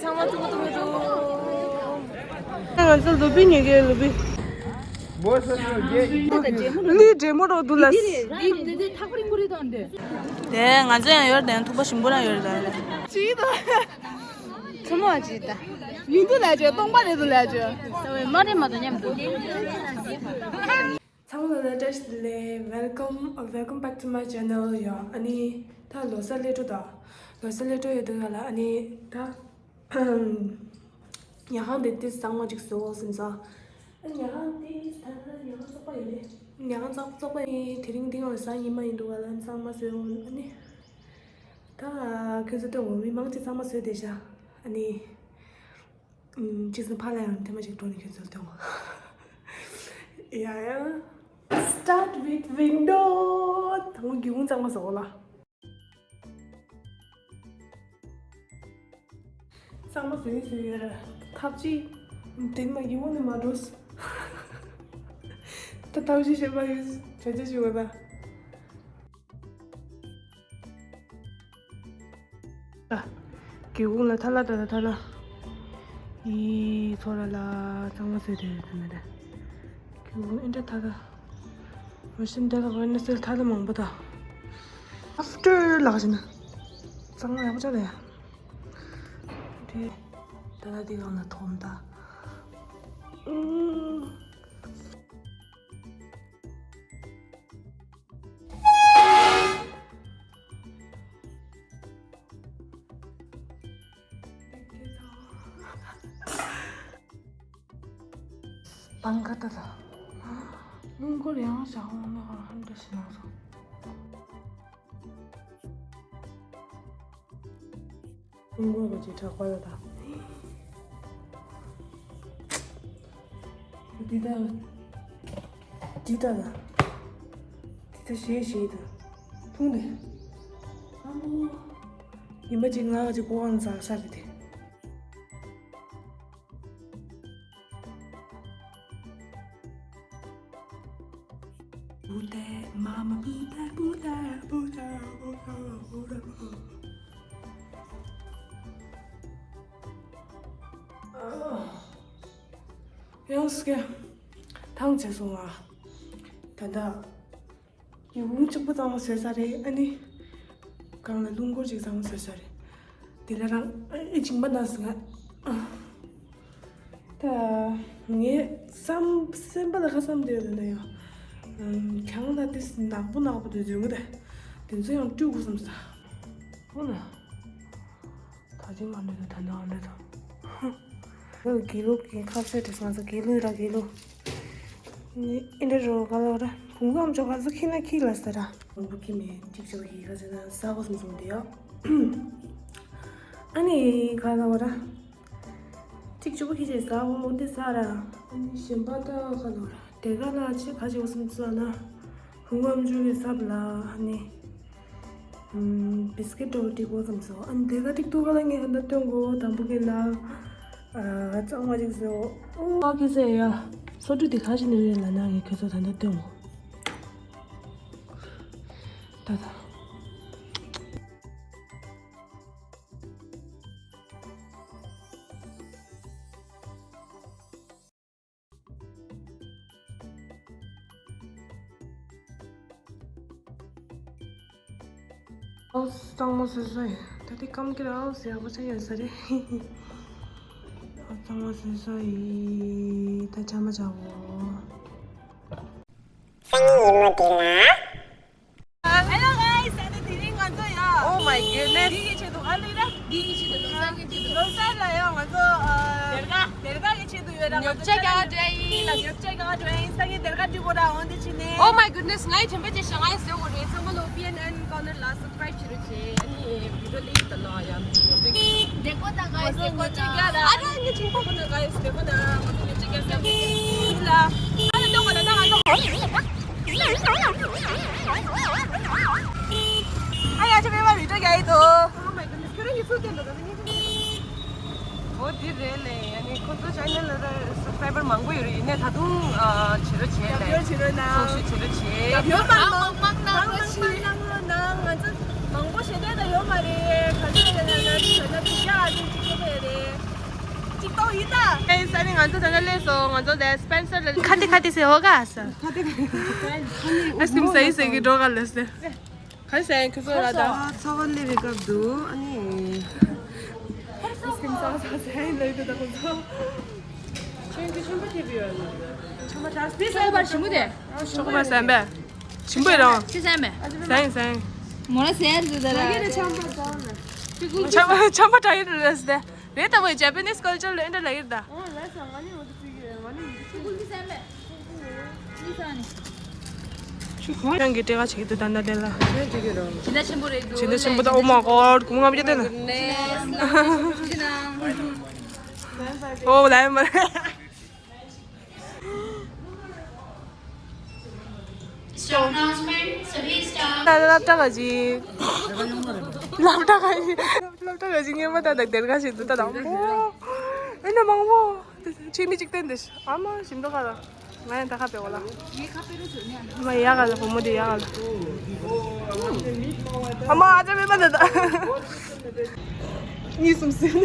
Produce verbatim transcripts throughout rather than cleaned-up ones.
ཚང་མ་ཐུག་ཐུག་འདུག་ང་ཚོ་ལུ་པི་ཉོ་གི་ལུ་པི། འདི་འདྲེ་མོ་རོ་འདུག་ལ། འདི་འདི་འདི་ཐག་པ་རིང་པོ་རེད་དོ་འདི། དེ་ང་ཚོ་ཡང་ཡོད་དེ་ཐུག་པ་ཞིམ་པོ་རང་ཡོད་རེད་ད། ཅི་དོ། ཚོ་མོ་ཅི་ད། མི་འདུག་ལ་ཅོ་སྟོང་པ་རེད་འདུག་ལ་ཅོ། ས་བའི་མ་རེད་མ་དོ་མཉམ་དུ། ཚང་མ་ལ་བཀྲ་ཤིས་བདེ་ལེགས། Welcome, welcome back to my channel. ཡ། ཨ་ནི་ད་ལོ་གསར་སླེབས་འགྲོ་ད། ལོ་གསར་སླེབས་འགྲོ་ཡོད་དུས་ལ་ཨ་ནི་ད་ཉལ་ཁང་དེ་ཏིས་གཙང་མ་ཅིག་བཟོ་འོ་སེམས་ས། ཨ་ཉལ་ཁང་ཏིས་ད་ད་ཉལ་ཁང་བཙོག་པ་ཡིན་རེད། ཉལ་ཁང་བཙོག་བཙོག་པ་ཡིན། དེ་རིང་འདི་ང་ལ་གཟའ་ཉི་མ་ཡིན་འདུག་ག་ལ་གཙང་མ་བཟོས་འོ་ཨ་ནི། ད་ཁྱོད་ཚོ་སྟོན་འོ་མི་མང་ཅིག་གཙང་མ་བཟོས་བསྡད་ཤག་ཨ་ནི། ཨུམ། གཅིག་སེ་ཕར་ལ་ཡང་ཐེངས་མ་ཞིག་འགྲོ་ནས་ཁྱོད་ཚོར་སྟོན། ཡ་ཡ། Start with window. དང་པོ་སྒེའུ་ཁུང་གཙང་མ་བཟོ་ལ། གཙང་མ་བཟོས་བཟོས་ཡོད་ར། ཐབས་ཅིག་དེ་མ་སྒེའུ་ཁུང་ནས་མ་འགྲོ། ད་ཐབས་ཤེས་བྱེད་པ་ཡོད། བྱ་བྱ་ཞིག་འོས་པ། སྒེའུ་ཁུང་ལ་ཐ་ལ་ད་ད་ཐ་ལ། ཡི་ཚོ་ར་ལ་གཙང་མ་བཟོས་ཏེ་ཡོད་ནི་རེད། སྒེའུ་ཁུང་ཨེ་འདྲ་ཐ་ལ། མ་ཤིན་ཏེ་ལ་ཝེ་ནེ་སི་ཐ་ལ་མང་པོ་ད། ཨབ་སི་ཊར་ལགས་ཞེ་ན། གཙང་མ་ཡག་པོ་ཅག་ལ་ཡ། དེ། ད་ལ་དེ་གང་ལ་ཐོམ་ད། ཨུམ། སྤང་ཁ་ད་ལ། སྣུམ་འཁོར་ཡང་བཞག་འོང་ན་ཧ་འདྲ་ཞིག་ལངས་སོང་། སྲུང་འཁོར་གྱི་གྲགས་པ་ལ་དང་། འདི་ལྟ། འདི་ལྟ་ལ། འདི་ལྟ་ཞེས་ཞེས་དང་། ཐུང་དེ། ཨ་མོ། ཉི་མ་གཅིག་ང་གཅིག་ཀོ་ཨང་ཛ་ས་རེད་དེ། Buddha, mama Buddha, Buddha, Buddha, Buddha, Buddha. ཡང་སྐྱ། ཐང་ཆད་སོང་ང་། ད་ལྟ། ཡིག་ལུང་གཅིག་པུ་གཙང་མ་བཟོས་ཚར་རེད། ཨ་ནི། གང་ལ་སྣུམ་འཁོར་གཅིག་གཙང་མ་བཟོས་ཚར་རེད། དེ་ལ་རང་ཨེ་ཅིག་མ་ན་སི་ང་། ད་ངས་བསམ་སེམས་པ་ལ་ཁ་བསམ་དེ་ཡོད་ན་ཡང་། ཁྱང་ད་དེ་ནག་པོ་ནག་པོ་དེ་བཟོས་མི་ད། དེ་ཚོ་ཡང་སྤྲུལ་དགོས་བསམ་ས། ཧོ་ན། ད་ཅི་ང་འདྲ་དང་ད་ནང་འདྲ་དང་། ཧུ། དགེ་ལུགས་ཀྱི་ཁ་ཟས་དེ་ང་ཚོ་དགེ་ལུགས་ར་དགེ་ལུགས། ནི་ཨིན་དྲ་རོ་ག་ལ་ར་བུང་གམ་ཅོ་ག་ཚོ་ཁྱི་ན་ཁྱི་ལ་ཟེར་ར། བུང་བུ་ཁྱི་མེད་གཅིག་ཅོ་གི་ག་ཟེར་ན་ས་གོ་སུམ་སུམ་དེ་ཡོ། ཨ་ནི་ག་ལ་ར། གཅིག་ཅོ་གི་ཅེ་ས་གོ་མོ་དེ་ས་ར། ཨ་ནི་གཞན་པ་ད་ག་ལ་ར། དེ་ག་ལ་ཆེ་ག་ཅོ་ག་སུམ་སུམ་ན། བུང་གམ་ཅོ་གི་ས་བ་ལ་ཨ་ནི། ཨམ། བིས་ཀེ་ཊི་འདྲ་བོ་སྤྲད་དགོས་བསམ་སོང་། ཨ་ནི་དེ་ག་ཅིག་ཐུག་ག་ལ་ངས་ཧ་ད་སྟོན་གོ་དང་པོ་གི་ལ། ཨ། གཙང་མ་ཅིག་བཟོ། ཨོ་ཨ་ཁེ་སེ་ཡ། སོ་ཕྲུག་དེ་ཁ་ཅིག་ནི་རེད་ལ་ན་ངས་ཁྱོད་ཚོ་ད་ལྟ་སྟོན་གོ་ད་ད། ཨོ་གཙང་མ་བཟོས་བཟོས་ཡིན། ད་དེ་སྐམ་གི་ར་ཨོ་ཟེར་ཡག་པོ་ཆགས་ཡོད་ས་རེད། ཨོ་གཙང་མ་བཟོས་བཟོས་ཡིན། ད་ཅ་མ་བྱའོ། སང་ཉིན་ཉིན་མོ་དེ་ལ། Hello guys, ད་ནི་དེ་རིང་ང་ཚོ་ཡ། Oh my goodness. འདི་གི་ཆེད་དུ་ཨ་ལུ་ར། འདི་གི་ཆེད་དུ་ལོ་གསར་གི་ཆེད་དུ། ལོ་གསར་ལ་ཡ་ང་ཚོ་ཨ། སྡེར་ཁ། སྡེར་ཁ་གི་ཆེད་དུ་ཡོད་ར། ཉོ་ཆ་ག་འདྲ་ཡིན་ལ། ཉོ་ཆ་ག་འདྲ་ཡིན། སང་ཉིན་སྡེར་ཁ་འགྲིག་གོ་ར། འོན་ཏེ་ཕྱི་ནས། Oh my goodness, ང་ཡི་དྲན་པ་ཅན་ཞིག་ང་ཡི་ཟེར་གོ་རེད། ཚང་མ་ལོ་པི་ཨེན་ཨེན་ཀོར་ནར་ལ་སབ་སི་ཀ་རའིབ་བྱེད་རོགས་བྱེད། ཨ་ནི་བི་ཌིའོ་ལེགས་ད་ལ་ཡ་མི་ཉོ་ཆ་གི། བདེ་པོ་ད་ག་ཡི་བདེ་པོ་ད། ཨ་ར་ངའི་ཆུང་པོ་ད་ག་ཡི་བདེ་པོ་ད། ང་ཚོ་ཉོ་ཆ་ག་ཟེར་གོ་རེད་ལ། ཨ་ལ་ཏོག་ག་ད་ད་ང་ཚོ། ཨ་ཡ་ཆ་མེད་པ་མི་འགྲོ་རྒྱ་ཡི་དོ། Oh my goodness, ཁྱོད་རང་གི་ཚུལ་བསྟན་འདུག་ད་ནི། འོ་འདི་རེད་ལེ། ཡ་ནི་ཁོ་ཚོ་ཆེ་ནལ་ལ་ད་སབ་སི་ཀ་རའི་བར་མང་པོ་ཡོད་རེད། ཡིན་ནའི་ད་དུང་ཨ་བྱེད་རོགས་བྱེད་ལེ། རྒྱབ་སྐྱོར་བྱེད་རོགས་གནང་། ཚོགས་ཞུགས་བྱེད་རོགས་བྱེད། རྒྱབ་སྐྱོར་མང་མང་གནང་རོགས་གནང་། ང་ཚོ་མང་པོ་ཞེ་དྲག་ད་ཡོད་མ་རེད། ག་ཚོད་ཡོད་ན་ན་ཟེར་ན་དྲུག་བརྒྱ་ཨ་ཅིག་ཅིག་ཡོད་རེད། ཨེ་ས་ནི་ང་ཚོ་ད་ལྟ་སླེབས་སོང་། ང་ཚོ་དེ་སྤེན་སར་ལ་ཁ་ཏི་ཁ་ཏི་ཟེར་ཧོ་ག་ས། ཨའི་སི་ཀྲིམ་ཟ་ཡི་ཟེར་གི་འགྲོ་ག་ལ་ཟེར། ག་ཟེར་ཁྱོད་ཚོ་ལ་ད། ཨ་ཚ་བ་སླེབས་པའི་སྐབས་འདུག་ཨ་ནི། ཨའི་སི་ཀྲིམ་ཟ་ཟ་ཟ་ཡི་ལ་ཡི་དུ་ད་ཁོ་ཚོ། ཁྱོད་ཀྱི་ཆོམ་པ་ཐེབས་ཡོད། ཆོམ་པ་ད་སྤེན་སར་པར་ཞིམ་པོ་དེ། ཆོམ་པ་ཟ་ཡི་པས། ཞིམ་པོ་ཡིན་རང་། ཅི་ཟ་ཡི་པས། ཟ་ཡི་ཟ་ཡི། མོ་ལ་ཟ་ཡི་འདུག་ད་ར། ཆོམ་པ་ཆོམ་པ་ད་ཡི་རེད་ཟེར། རེད་ད་བོ་Japanese culture་ལ་ཨེ་འདྲ་ལ་ཡིན་ད། ཨོ་ལ་ས་ང་ནི་འོ་དུ་ཙི་གི་ང་ནི་ཡིན་ཙི་གི། ཁྱོད་གི་སྤྲད་ཁ་བྱེད་ཀྱི་འདུག་ད་ལྟ་དེ་ལ། ཇི་འདྲ་ཆེན་པོ་རེད་འདུག་ཇི་འདྲ་ཆེན་པོ་ད། Oh my God, གུང་ང་བརྒྱ་དེ་ལ། Oh my God. Staff announcement, सभी staff। ད་སློབ་གྲྭ་ག་ཅིག་སློབ་གྲྭ་ག་ཅིག་སློབ་གྲྭ་ག་ཅིག་ངས་མ་ད་ད་སྡེར་ཁ་ཞིག་འདུག་ད་དང་པོ། ཨེ་ན་མང་པོ། ཆེ་མི་གཅིག་བསྟན་ཏེ། ཨ་མ་ཞིམ་མདོག་ཁ་ལ། ང་ཡང་ད་ཁ་པེ་འོ་ལ། ཨ་མ་ཡག་ག་ལ་བུ་མོ་དེ་ཡག་ག་ལ། ཨ་མ་ཨ་ཅག་མེད་པ་ད་ད། གཉིས་གསུམ་ཟིན།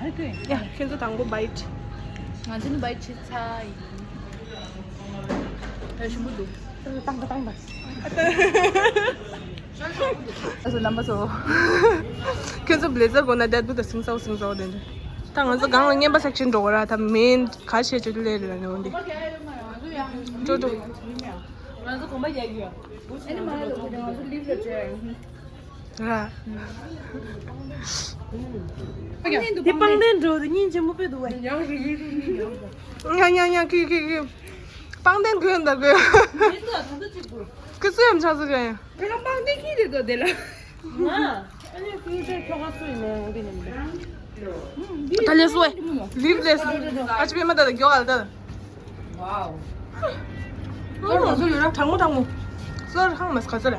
ཡ་ཁྱེད་ཚོ་དང་པོ་བྷའིཊ། ང་ཚོ་ནི་བྷའིཊ་བྱེད་ཚར་ཡིན། ཡ་ཞིམ་པོ་འདུག་བཏང་པ་བཏང་པ། ཨ་ཚོ་རྣམ་པ་ཚོ། ཁྱོད་ཚོ་བི་ལེ་ཛར་གོན་ན་བསྡད་འདུག་ད་སིང་སའོ་སིང་སའོ་དེ་འདྲ། ད་ང་ཚོ་སྒང་ལ་རྔན་པ་སེག་ཤན་འགྲོ་གི་ར། ད་མེན་ག་ཤེད་ཅིག་སླེབས་རེད་ལ་ནི་འོན་ཏེ། ཅོ་ཅོ། ང་ཚོ་གོམ་པ་རྒྱག་གི་ཡོད། ཨ་ནི་མ་ལ་ལོག་གི་ང་ཚོ་ལིབ་ལ་བྱས། ར། དེ་པང་གདན་འགྲོ་དེ་སྙིང་རྗེ་མོ་དཔེ་འདུག་བས། ཉག་ཉག་ཉག་ཁི་ཁི་ཁི། པང་གདན་གོན་ད་གོན། ཁི་སུ་ཡམ་ཆགས་སུ་གོན། དེ་ལ་པང་གདན་ཁི་རེད་དོ་དེ་ལ། ང་། ཨ་ནི་ཕིའུ་ཅར་ཁྱོ་ག་སུ་ཡིན་ནའི་འོང་གི་ནི་མི་འདུག་ད་ལས་སུ་བས། ལིབ་ལས་སུ། ཨ་ཅི་པེ་མ་ད་ད་མགྱོགས་ག་ལ་ད། ཝའོ། ཨོ་ང་ཚོ་ཡོད་ར་གྲང་མོ་གྲང་མོ། སོར་ཧང་མ་ག་ཚོད་ར།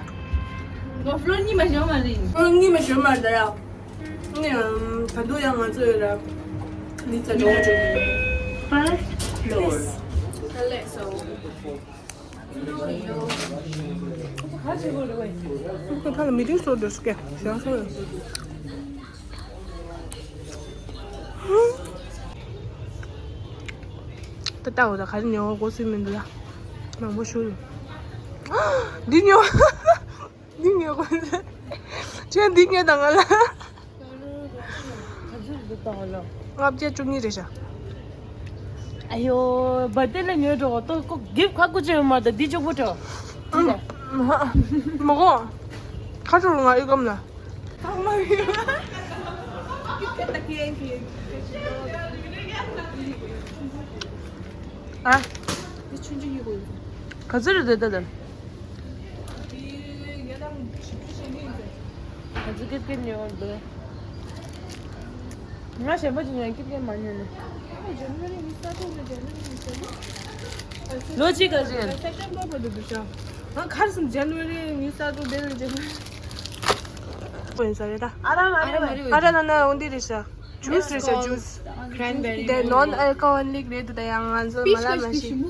ང་ཕློར་གཉིས་མ་ཞོན་མ་རེད། ཕློར་གཉིས་མ་ཞོན་མ་རེད་ད་ར། ནི་ད་དུང་ཡང་ང་ཚོ་ཡོད་ར། ནི་ཚ་ལོ་ཅོ། ཧ་ལེ་སོ། ཧ་ལེ་སོ། ཁ་ལ་མི་རིང་སོ་འདོད་སྐད་ཞང་སོ། ད་ལྟ་འོ་ད་ག་རེ་ཉོ་གོ་སུས་མི་འདུག་ལ། མང་པོ་ཞུ། འདི་ཉོ། འདི་ཉོ་གོ། ཁྱོད་འདི་ཉོ་དང་ང་ལ། ལྔ་བརྒྱ་བཅུ་གཉིས་རེད་ཤག་ཨ་ཡོ། བར་ཐི་ཌེ་ལ་ཉོས་འགྲོ་གོ་ཏོ་ཀོ་གིབ་ཁ་ཀུ་ཅེ་མ་ད་འདི་ཅོག་པོ་ཏོ། འདི་ལ། མ་གོ། ཁ་ཅོག་ང་ཨི་ཀམ་ལ། ཚང་མ་ཡོད། ཨ། འདི་ཆུང་ཆུང་ཡོད་གོ་ཡོད། ག་ཚོད་རེད་འདི་ད་ལྟ། ང་ཚོ་ཀིར་ཀིར་ཉོས་འདུག་ང་གཞན་པ་ཅིག་ཉོས་ཀིར་ཀིར་མ་ཉོས་ནས། ལོ་གཅིག་ག་ཚོད། ང་ཁར་སོང་ཇན་ཝ་རི་ཉི་ཤུ་རྩ་དྲུག་དེ་ལ་ཇན་ཝ་རི། ཨོ་ཡིན་ས་རེད་ད། ཨ་ར་ན་རེད་བ། ཨ་ར་ན་ན་འོ་འདི་རེད་ཤག་ཇུས་རེད་ཤག་ཇུས། Cranberry. དེ་non alcoholic རེད་འདུག་ད་ཡང་ང་ཚོ་མ་ལབ་མ་ཤེས།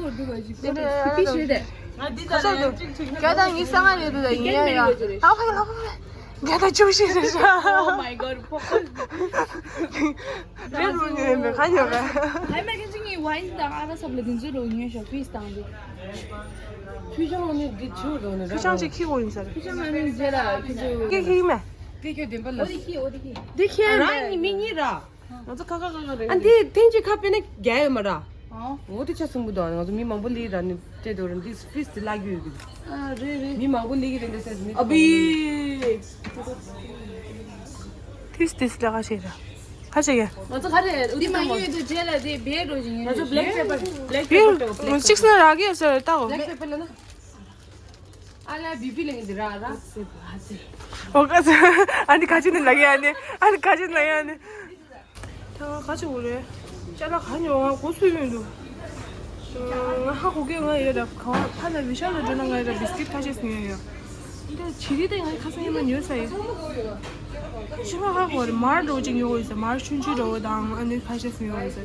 དེ་འདྲ་ཨ་ར་ན། ག་ཚོད་འདུག་བརྒྱ་དང་ཉི་ཤུ་རྩ་ལྔ་རེད་འདུག་ད་ཡིན་ཡ་ཡ། ལག་པ་ལག་པ། བརྒྱ་དང་བཅུ་བཞི་རེད་ཤག Oh my god. ཕོ་ཁོ། རེད་རུ་ཉོས་ཡིན་པས་ག་ཉོ་ག་ཨ་མ་ཁྱེད་ཚོ་ངའི་ཝའིན་དང་ཨ་ར་སབ་ལ་དེ་ཚོའི་རོགས་ཉོས་ཤག་ཕིས་བཏང་དེ། ཕུ་ཤང་ནི་འདི་ཆུ་རོ་ནི་ཕུ་ཤང་ཅིག་ཁྱི་གོ་ཡིན་ས་རེད། ཕུ་ཤང་ནི་རྗེས་ལ་ཁྱི་ཚོ། སྐད་ཁྱི་ཡིན་མས། སྐད་ཁྱི་བདེན་པ་ལ། འོ་དེ་ཁྱི་འོ་དེ་ཁྱི། འདི་ཁྱི་ཡིན་རང་མས། ཉི་མི་གཉིས་ར། ང་ཚོ་ཁ་ཁ་ཁ་ཁ་རེད། ཨ་འདི་ཐེངས་གཅིག་ཁ་དཔེ་ནས་རྒྱལ་ཡོད་མ་ར། ཨོ། འོ་དེ་ཆ་སྲིན་པོ་དང་ང་ཚོ་མི་མང་པོ་ལི་ར་ནི་སྤྲད་དོ་ར་འདི་ཕིས་དེ་བརླག་རྒྱུ་ཡོད་གི། ཨ་རེད་རེད། མི་མང་པོ་ལི་གི་རེད་འདི་སེ་མི་ཨ་བི། ཕིས་དེ་སི་ལ་ཁ་ཤས་ར། ཁ་ཤས་ཡ། ང་ཚོ་ག་རེ་འདི་མ་ཡོད་དུ་རྗེས་ལ་དེ་བེད་འགྲོ་བཞིན་ཡོད། ང་ཚོ་black pepper black pepper black pepper ཅིག་སེ་ར་གི་ཡ་སེ་ར་ཏའོ། Black pepper ལ་ན། ཨ་ལ་བི་བི་ལ་ངི་འདི་ར་ར། ཨོ་ཀ་སེ། ཨ་ནི་ཁ་ཅིག་ནི་ལ་གི་ཨ་ནི། ཨ་ནི་ཁ་ཅིག་ནི་ལ་གི་ཨ་ནི། ད་ང་ག་ཅི་འོ་རེད། ཅ་ལག་ག་ཉོ་ང་གོ་སུ་ཡོད་འདུག་ང་ཧ་གོ་གི་ང་ཡོད་ར་ག་བ་ཕ་ལ་བི་ཤལ་ལ་འགྲོ་ན་ང་ཡོད་ར་བི་སི་ཀིཊ་ཁ་ཤས་ཉོ་ཡོད། འདི་ཇི་རི་དེ་ང་ཁ་སང་ཉི་མ་ཉོས་ས་ཡོད། ཅི་མ་ཧ་གོ་རེད། མར་འགྲོ་ཅིག་ཉོ་ཡོད་ས། མར་ཆུང་ཆུང་འགྲོ་དང་ཨ་ནི་ཁ་ཤས་ཉོ་ཡོད་ས།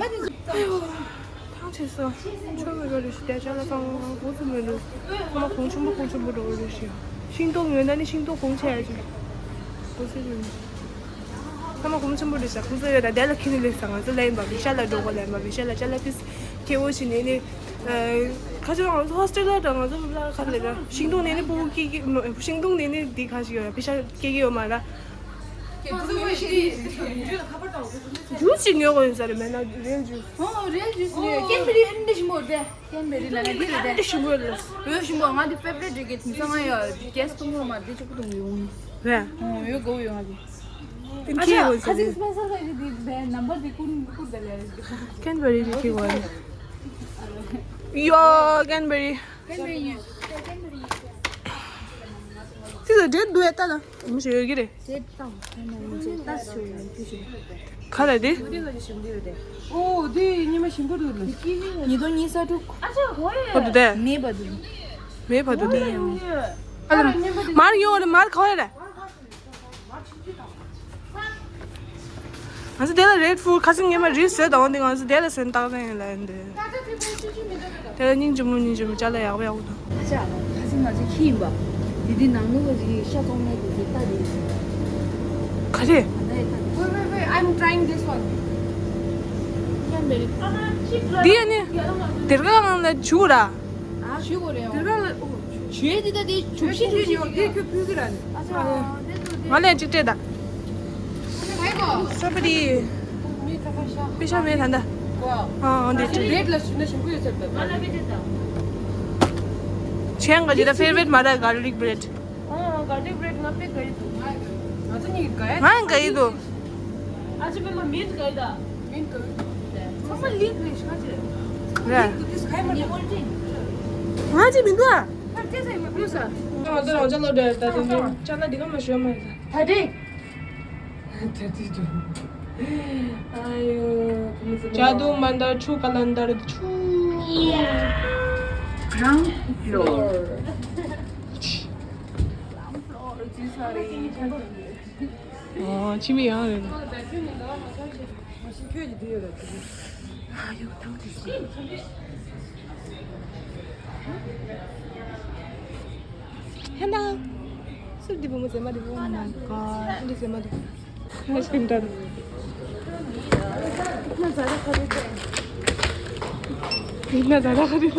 པ་དེ་ཚོ། ཨ་ཡོ། ཐང་ཆད་སོང་། ཆོ་མི་འགྲོ་རེ་ཞིག་བསྡད་ཅག་ལ་ཚང་མ་གོང་ཚོད་མི་འགྲོ། ཚང་མ་གོང་ཆེན་པོ་གོང་ཆེན་པོ་འགྲོ་རེ་ཞིག་ཤིང་ཏོག་ཉོས་ན་ནི་ཤིང་ཏོག་གོང་ཆེ་ཡ་ཅིག་གོང་ཚོད་མི་འགྲོ། ཚང་མ་གོང་ཆེན་པོ་རེ་ཞིག་གོང་ཚོད་ཡོད་ད་དེ་ལ་ཁྱི་ནི་ལེགས་ས་ང་ཚོ་ལ་ཡིན་པ་བི་ཤ་ལ་འགྲོ་གོ་ལ་ཡིན་པ་བི་ཤ་ལ་ཅ་ལ་ཏིས་ཁྱེད་འོ་ཞིག་ནས་ནི། ཁ་ཆེ་ང་ཚོ་ཧོ་སི་ཊེལ་ལ་འགྲོ་ང་ཚོ་ལ་ཁ་ལ་འགྲོ་ཤིང་ཏོག་ནས་ནི་སྤུ་གུ་སྐྱེ་གི་ཤིང་ཏོག་ནས་ནི་འདི་ཁ་ཞིག་ཡོད་བི་ཤ་སྐྱེ་གི་ཡོད་མ་ར། ཇུས་ཅིག་ཉོ་དགོས་ཡིན་ས་རེད་མེད་ན་རེལ་ཇུས། ཨོ་རེལ་ཇུས་ཉོ་ཀེན་བེ་རི་ཨེ་འདྲ་ཞིམ་པོ་རེད། ཀེན་བེ་རི་ལ་ན་འདི་རེད་དེ། ཨེ་འདྲ་ཞིམ་པོ་རེད། ཡོད་ཞིམ་པོ་ང་འདི་ཕེ་ཝ་རི་ཊི་རེད་གི་དེང་སང་ང་ཡ་གེ་སི་གཏོང་གི་མ་འདི་གཅིག་པུ་གཏོང་གི་ཡོང་ནི། རེད། ཨོ་ཡོད་དགོས་ཡོང་ང་འདི། ཨ་ཅག་ཁ་ཅིག་སྤེན་སར་ཁ་ཅིག་འདི་བའི་ནམ་བར་འདི་ཀུན་ཀུར་ད་ལེ་རེད། ཀེན་བེ་རི་འདི་ཁྱི་གོ་ཡོ་ཀེན་བེ་རི། ཀེན་བེ་རི་ཡོད། ཅི་ཟེར་འདྲེ་འདུག་ཨེ་ལྟ་ད། མི་ཞིག་ཡོད་ཀྱི་རེད། དེ་ལྟ་བ་ཁ་ན་ཡིན་ཅེས་ལྟ་ཞུ་ཡོང་དུས་ཞུ། ག་ལ་དེ། ཨོ་དེ་ཉི་མ་ཞིམ་པོ་འདུག་ལ། ཉི་དོ་གཉིས་ས་དྲུག་ཧོ་དུ་དེ། མེད་པ་འདུག་མེད་པ་འདུག་དེ། ཨ་ལ། མར་ཡོང་ལ་མར་ག་བ་རེད། ང་ཚོ་དེ་ལ་རེད་ཧྥུལ་ཁ་སང་ཉི་མ་རིལ་བཟོས་དང་འདི་ང་ཚོ་དེ་ལ་སོན་བཏགས་ནས་ལ་འདི། དེ་ལ་སྙིང་རྗེ་མོ་སྙིང་རྗེ་མོ་ཅ་ལག་ཡག་པོ་ཡག་པོ་འདུག་ཨ་ཅག་ཁ་སང་ང་ཚོ་ཁྱི་ཡིན་པ། དེ་དུས་ནང་ལོགས་ཀྱི་ཤ་བཙོང་མཁན་དེ་ཚོས་ལྟ་དེ། ག་རེ། Wait, wait, wait, I'm trying this one. འདི་ཡ་ནི། དེར་ག་ངང་ལ་བྱུག་ར། ཞུ་དགོས་རེད། དེ་རང་ལ་ཨོ། ཇུས་འདི་ལྟ་དེ་ཇུས་ཤིག་ཇུས་ཉོ་དེ་ཁྱོད་ཕུལ་གི་ར་ནི། ཨ་ཅག་ང་ལན་གཅིག་སྤྲད་ད། ཧའི་གོ། སོ་པ་དི། མི་ཁ་ཁ་ཤ། པི་ཤ་མེད་ད་ད། གོ། ཨ་ཨ་འདི་ཅི་རེད། རེད་ལ་ཞུ་ན་ཞིམ་པོ་ཡོད་ཚར་ད། ང་ལ་བི་ཅི་ད། ཆེན་ག་ཅི་ད་ཕེ་ཝ་རི་ཊི་མ་ར་གར་ལིག་བྷི་རེཌ། ཨ་གར་ལིག་བྷི་རེཌ་ང་དཔེ་དགའ་ཡི་འདུག་ང་ཚོ་གཉིས་དགའ་ཡ། ང་དགའ་ཡི་འདུག་ཨ་ཅེ་པད་མ་མིན་དགའ་ཡི་ད། མིན་དགའ་ཡི་འདུག་ཚང་མ་ལིག་རེད་ཤ་ཅེ། རེད། ལིག་དུ་ཏིས་ཁའི་མ་ལིག་ང་ཅི་མི་འདུག་ཨ། ཁར་ཅེ་ས་ཡི་མ་ཕུ་ས། ང་ཚོ་རང་ཅག་ལོ་འདྲ་ད་དེ་འདྲ་ཅག་ལ་འདི་ག་མ་ཞོ་མ་རེད་ད། ད་དེ། ད་དེ་འདུག་ཨ་ཡོ། ཇ་དུ་མན་དར་ཆུ་ཀ་ལན་དར་ཆུ། Ground floor. ཨོ། ཕྱི་མི་ཡང་རེད། ཧན་ད། སུབ་འདི་བུ་མོ་ཟེར་མ་འདི་བུ་མོ་མ་ག་འདི་ཟེར་མ་འདི། ཨ་ཤིམ་ད། ན་ཛ་ར་ཁ་རི། ན་ཛ་ར་ཁ་རི།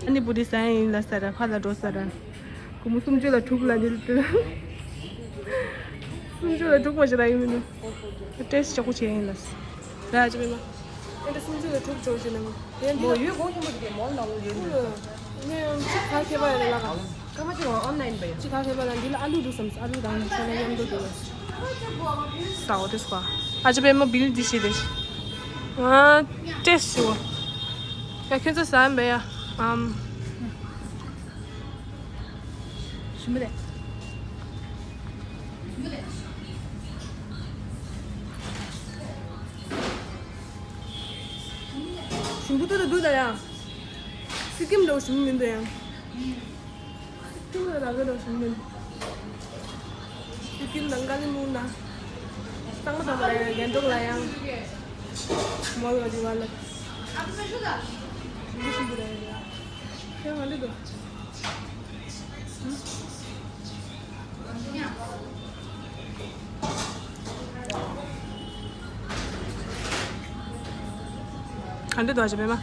ཨ་ནི་བུ་དེ་ཟ་ཡིན་ལ་ཟ་ར་ཕ་ལ་འགྲོ་ཟ་ར། སྒོར་མོ་སུམ་ཅུ་ལ་དྲུག་ལ་འདི་ལ་སྟེར། སུམ་ཅུ་ལ་དྲུག་མ་ཞིག་ལ་ཡིན་མིན་ནོ། ཏེས་ཅོག་པོ་བྱས་ཡིན་ལ། ར་ཅི་མིན་ན། ཨེ་འདྲ་སུམ་ཅུ་ལ་དྲུག་ཅོག་ཅིག་ནང་། ཡང་འདི་མོ་ཡོད་གོང་ཆེན་པོ་དེ་མོ་ལ་འོ་ཡོད་ནི། ནས་ཅི་ག་ཁེ་པ་ཡ་ལ་ལ་ག་སྐར་མ་གཅིག་ལ་ཨོན་ལ་ཡིན་པ་ཡ། ཅི་ག་ཁེ་པ་ལ་འདི་ལ་ཨ་ལུ་འདུག་བསམ། ཨ་ལུ་དང་ཆོ་ལ་མཉམ་དུ་འདུག་ལ། ས་འོ་ཏེས་པ། ཨ་ཅི་པད་མ་བིལ་འདི་ཤེས་ཏེ། ཨ་ཏེས་ཤོ། ཡ་ཁྱོད་ཚོ་ཟ་ཡིན་པ་ཡ། ཨམ། ཞིམ་པོ་རེད། ཞིམ་པོ་ཏོག་ཏོ་འདུག་ད་ཡ། སི་ཀིམ་འདྲ་བོ་ཞིམ་པོ་མིན་འདུག་ཡ། སི་ཀིམ་ལ་རག་གི་འདྲ་བོ་ཞིམ་པོ་མིན་འདུག་སི་ཀིམ་དང་ཀ་ལི་མུང་དང་། གཙང་མ་ཚང་མ་ལ་ཡ་རྒན་འདོགས་ལ་ཡ། མོལ་བ་ཅིག་བ་ལ། ཞིམ་པོ་ཞིམ་པོ་རེད་ཡ། ཁྱོད་ང་འདི་འདུག་ག་འདྲ་འདུག་ཨ་ཅེ་པད་མ།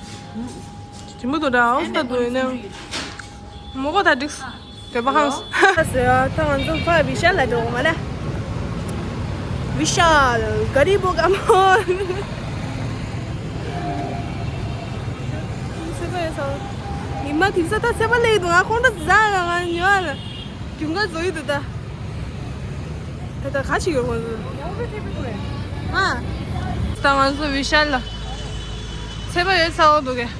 ཞིམ་པོ་འདུག་ད་ཨོ་སྟ་འདུག་ཡིན་ནའང་། མོ་གོ་ད་འགྲིག་སྟེ་པ་ཧང་སོ་ཡ། ད་ང་ཚོ་ཕ་བི་ཤལ་ལ་འགྲོ་མ་ལ། བི་ཤལ་ག་རི་པོ་ག་མོ། ཚེ་པ་ཡོད་ས། ཉི་མ་དེང་སང་ད་ཚེ་པ་ལེགས་འདུག་ང་ཁོང་ད་ཟ་ང་ང་ཉོ་ལ། རྒྱུན་ག་བཟོ་ཡི་འདུག་ད། ད་ད་ག་ཅིག་ཡོད་ཁོང་ཚོ། ཨ། ད་ང་ཚོ་བི་ཤལ་ལ། ཚེ་པ་ཡོད་ས་འོ་འདུག་གས།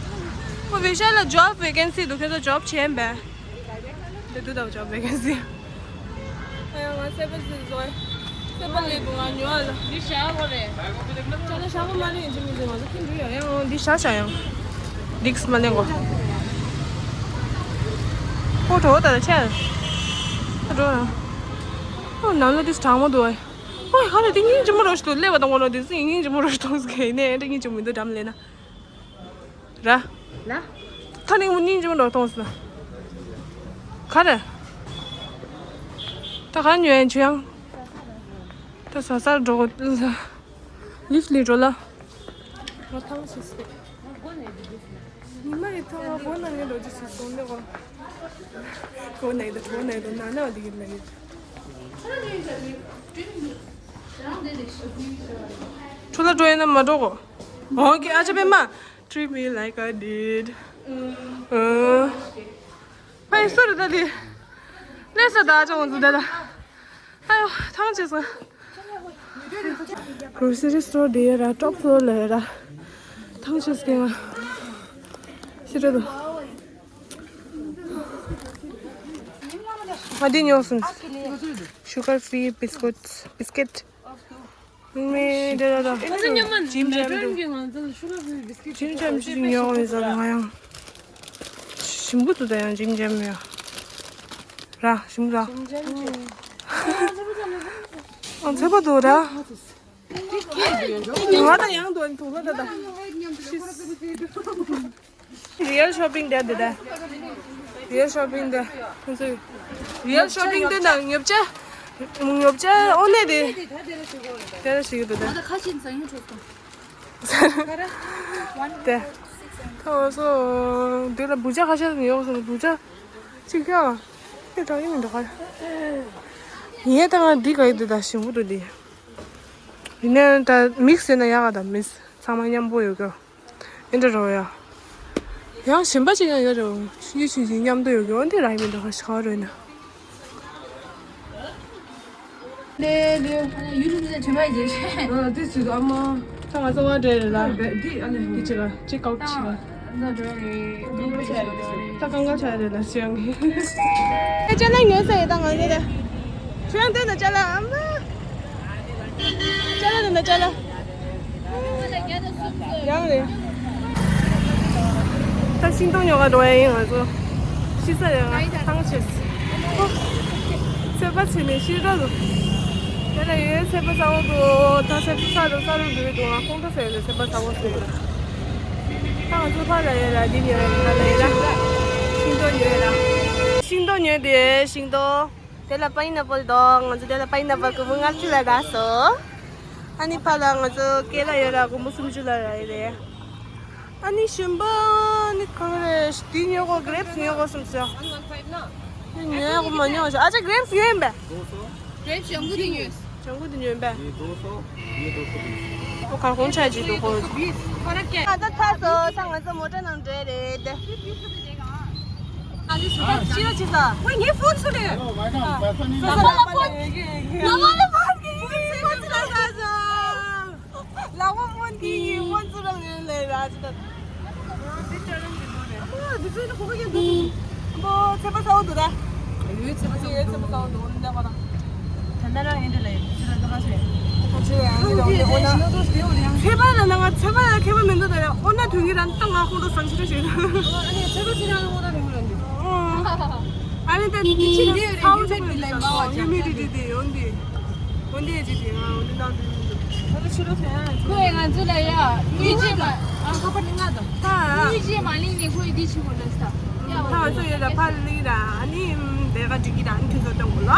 ཁོ་བི་ཤལ་ལ་ཇོབ་ཝེ་ཀན་སི་འདུག་ཁྱོད་ཚོ་ཇོབ་བྱེད་པས། དེ་འདུག་ད་ཇོབ་ཝེ་ཀན་སི། ཨ་ཡ་ང་ཚེ་པ་ཟིག་བཟོ་ཡ། ཚེ་པ་ལེགས་འདུག་ང་ཉོ་ཨ་ལ། འདི་བཞག་དགོས་རེད། ཅ་ལག་བཞག་དགོས་མ་རེད་ཡིན་ཅི་མི་ཟེར་ང་ཚོ་ཁྱིམ་འགྲོ་ཡ་ཡང་འདི་བཞག་བཞག་ཡང་། རིགས་མ་ལེན་གོ། ཨོ་འགྲོ་ད་ཆེ། ཨོ་འགྲོ། ཨོ་ནང་ལ་དེ་གྲང་མོ་འདུག་ཨ། ཨོ་ཧ་ལས་དེ་སྙིང་རྗེ་མོ་རོ་ཞིག་འདུག་སླེབས་པ་དང་ངོ་ནོ་དེ་སྙིང་རྗེ་མོ་རོ་ཞིག་མཐོང་སོང་གི་ནས་དེ་སྙིང་རྗེ་མོ་མི་འདུག་འགྲམ་ལེན་ན། ར། ལ། ཐ་ནིང་མོ་སྙིང་རྗེ་མོ་འདྲ་མཐོང་སོང་། ག་རེ། ད་ག་ཉོས་ཡང་ཆུ་ཡང་། ད་ཟ་ཟ་འགྲོ་གོ། ལིབ་ལི་འགྲོ་ལ། ང་ཐང་ཆད་སོང་། ཉི་མ་ཡི་ཐང་ང་སྒོ་ནང་ནས་འགྲོ་རྒྱུ་ཞིག་སོང་ནས་གོ། སྒོ་ནང་ཡི་ད་སྒོ་ནང་ཡི་ད་ནང་ནང་འདི་གི་ལ་ཡི། ཁྲོ་ལ་འགྲོ་ཡིན་ན་མ་འགྲོ་གོ། འོང་གི་ཨ་ཅག་པད་མ། Treat me like I did. ཨ། ཕ་ཡི་སུ་རེད་ད་འདི། ལས་ས་ད་ཅང་འོང་ཚུལ་ད་ད། ཨ་ཡོ་ཐང་ཆད་སོང་། Grocery store འདི་ཡོད་ར་top floor ལ་ཡོད་ར། ཐང་ཆད་སོང་ང་། ཤི་རེད་དོ། ང་འདི་ཉོ་སོང་། Sugar free biscuits, biscuit. མི་འདྲ་འདྲ་འདྲ། ཇིམ་ཇམ་འདུག་ཇིམ་ཇམ་ཞིག་ཉོ་འོང་ཟེར་ང་ཡང་། ཞིམ་པོ་འདུག་ད་ཡང་ཇིམ་ཇམ་ཡོད། ར་ཞིམ་ར། ཨང་ཚད་པ་འདུག་ར། ང་ད་ཡང་འདུག་ཨ་ནི་དུག་ལ་ད་ད། Real shopping དེ་དེ་དེ། Real shopping དེ། ཁོང་ཚོས་real shopping དེ་ན་ཉོ་ཆ། ཉོ་ཆ་ཨོ་ནེ་དེ། དེ་ར་ཞིག་དེ་དེ། དེ། ཐོ་སོ། དེ་ལ་བུ་ཆ་ཁ་ཤས་ཡོད་སོང་བུ་ཆ། ཅིག་ཀྱང་། དེ་དྲག་ཡིན་འདུག་ག་ཡིན་ད་ང་འདི་ག་ཡི་དེ་ད་ཞིམ་པོ་འདུག་དེ། ཡིན་ནའི་ད་mix ཡིན་ན་ཡག་ག་ད་mix ཚང་མ་མཉམ་པོ་ཡོད་ཀྱང་། ཨེ་འདྲ་རོ་ཡ། ཡང་གཞན་པ་ཅིག་ཡང་ཡོད་རེད། ཡུལ་ཆུང་ཆུང་མཉམ་དུ་ཡོད་ཀྱང་འདི་ར་ཡིན་མི་འདུག་ག་ཞག་རོ་ཡིན་ན། ལེ་ལེ། ཡུལ་ལུང་ཟེར་དྲི་མ་ཡིན། ཨ་དེ་ཚོ་ཨ་མ། ད་ང་ཚོ་བ་འདྲེ་རེད་ལ། འདི་ཨ་ལེ། འདི་ཅི་ག་ཅི་ཀའོ་ཅི་ག་ད་ཅི་ག་ད་གང་ག་ཆ་རེད་ལ་སི་ཡང་གི། ཨེ་ཅ་ལག་ཉོས་ས་ཡོད་ད་ང་ཚོ་དེ། ཁྱོད་དེ་ན་ཅ་ལག་ཨ་མ། ཅ་ལག་དེ་ན་ཅ་ལག་ཡང་རེད། ད་ཤིང་ཏོག་ཉོ་ག་འགྲོ་ཡ་ཡིན་ང་ཚོ། ཤི་ས་རེད་ང་ཐང་ཆད། ཚོད་པ་བྱས་ནས་ཤི་ར་འདུག་དེ་ལ་ཡོད་ཚོད་པ་ཚ་བོ་འདུག་ད་ཚོད་པ་ཚ་རུ་ཚ་རུ་འགྲོ་གི་འདུག་ང་ཁོང་ཁྲོ་ཟ་ཡོད་ལ་ཚོད་པ་ཚ་བོ་ཟ་ཡོད་ལ། ད་ང་ཚོ་ཕར་ལ་ཡོད་ལ་འདི་ཉོས་ལ་ཕར་ལ་ཡོད་ལ། ཤིང་ཏོག་ཉོས་ལ། ཤིང་ཏོག་ཉོས་ཏེ་ཤིང་ཏོག་དེ་ལ་pineapple འདུག་ང་ཚོ་དེ་ལ་pineapple སྒོར་མོ་ལྔ་བཅུ་ལ་རག་སོང་། ཨ་ནི་ཕར་ལ་ང་ཚོ་སྐེ་ལ་ཡོད་ལ་སྒོར་མོ་སུམ་ཅུ་ལ་རག་ཡོད་རེད། ཨ་ནི་ཞིམ་པོ་ཨ་ནི་གང་རེད་འདི་ཉོ་གོ grapes ཉོ་གོ་སོང་ཟེར། འདི་ཉོ་གོ་མ་ཉོ་ཟེར་ཨ་ཅག་grapes ཉོས་ཡིན་པས། Grapes ལྗང་གུ་དེ་ཉོས། ལྗང་གུ་དེ་ཉོས་པས། ཁོ་གར་གོང་ཆ་ཅིག་འདུག་ཁོ། ང་ཚོ་ཚར་སོང་ད་ང་ཚོ་མོ་ཊ་ནང་འགྲོ་རེད། ཨ་ནི་སུ་ད་ཤི་ར་ཆི་ས། ཝེ་ངའི་ཕོན་སུ་རེད། ལ་མ་ལ་ཕོན། ལ་མ་ལ་ཕོན་གི་ཕོན་སུ་ར་ས་ས། ལ་མ་ཕོན་གི་ཕོན་སུ་ར་ངའི་ལས་ར་ཅི་ད། འདི་ཅ་རང་གི་ནོར་རེད། ཨ་འདི་ཚོའི་ཁོ་པ་ཡིན་འདུག་འདི་ཚེ་པ་ཚ་བོ་འདུག་ད། ཡོད་ཚེ་པ་ཚ་བོ་འདུག་ཚེ་པ་ཚ་བོ་འདུག་འདི་འདྲ་པ་དང་། ད་ན་རང་ཡིན་འདི་ལ་ཡིན་འདི་ལ་འདི་ག་ཤེས། ཁ་ཆེ་ཡང་འདི་འདྲ་འོ་ན། ཚེ་པ་ལ་ན་ང་ཚེ་པ་ལ་ཁེ་པ་མི་འདུག་ད་ཡང་འོ་ན་དུས་ངེད་རང་ཏང་ང་ཁོང་ཁྲོ་ཟ་ཞིག་རེ་ཞིག་ཨ་ནི་ཚེ་པ་ཚེ་རང་ལ་འོ་ན་རིང་ར་འདུག་ཨ་ནི་ད་འདི་ཆི་འདི་ཚ་བོ་ཆུ་མི་འདི་ལ་ཡིན་པ་བ་ཡུ་མི་ཌི་ཊི་འདི་འོ་འདི། འོ་འདི་ཅི་འདི་ང་འོ་འདི་ནང་དུ་ཡིན་འདུག་ཁོས་ང་ཚོ་ལ་ཡ། དངུལ་རྗེས་མ། ཨ་ཁ་པར་ནི་ང་དང་། ད། དངུལ་རྗེས་མ་ལེན་ནས་ཁོས་འདི་བྱེད་དགོས་ལབ་ས། ད་ང་ཚོ་ཡོད་ལ་ཕར་ལི་ར་ཨ་ནི་སྡེར་ཁ་སྒྲིག་གི་ར་ཨ་ནི་ཁྱོད་ཚོ་སྟོན་དགོས་ལ།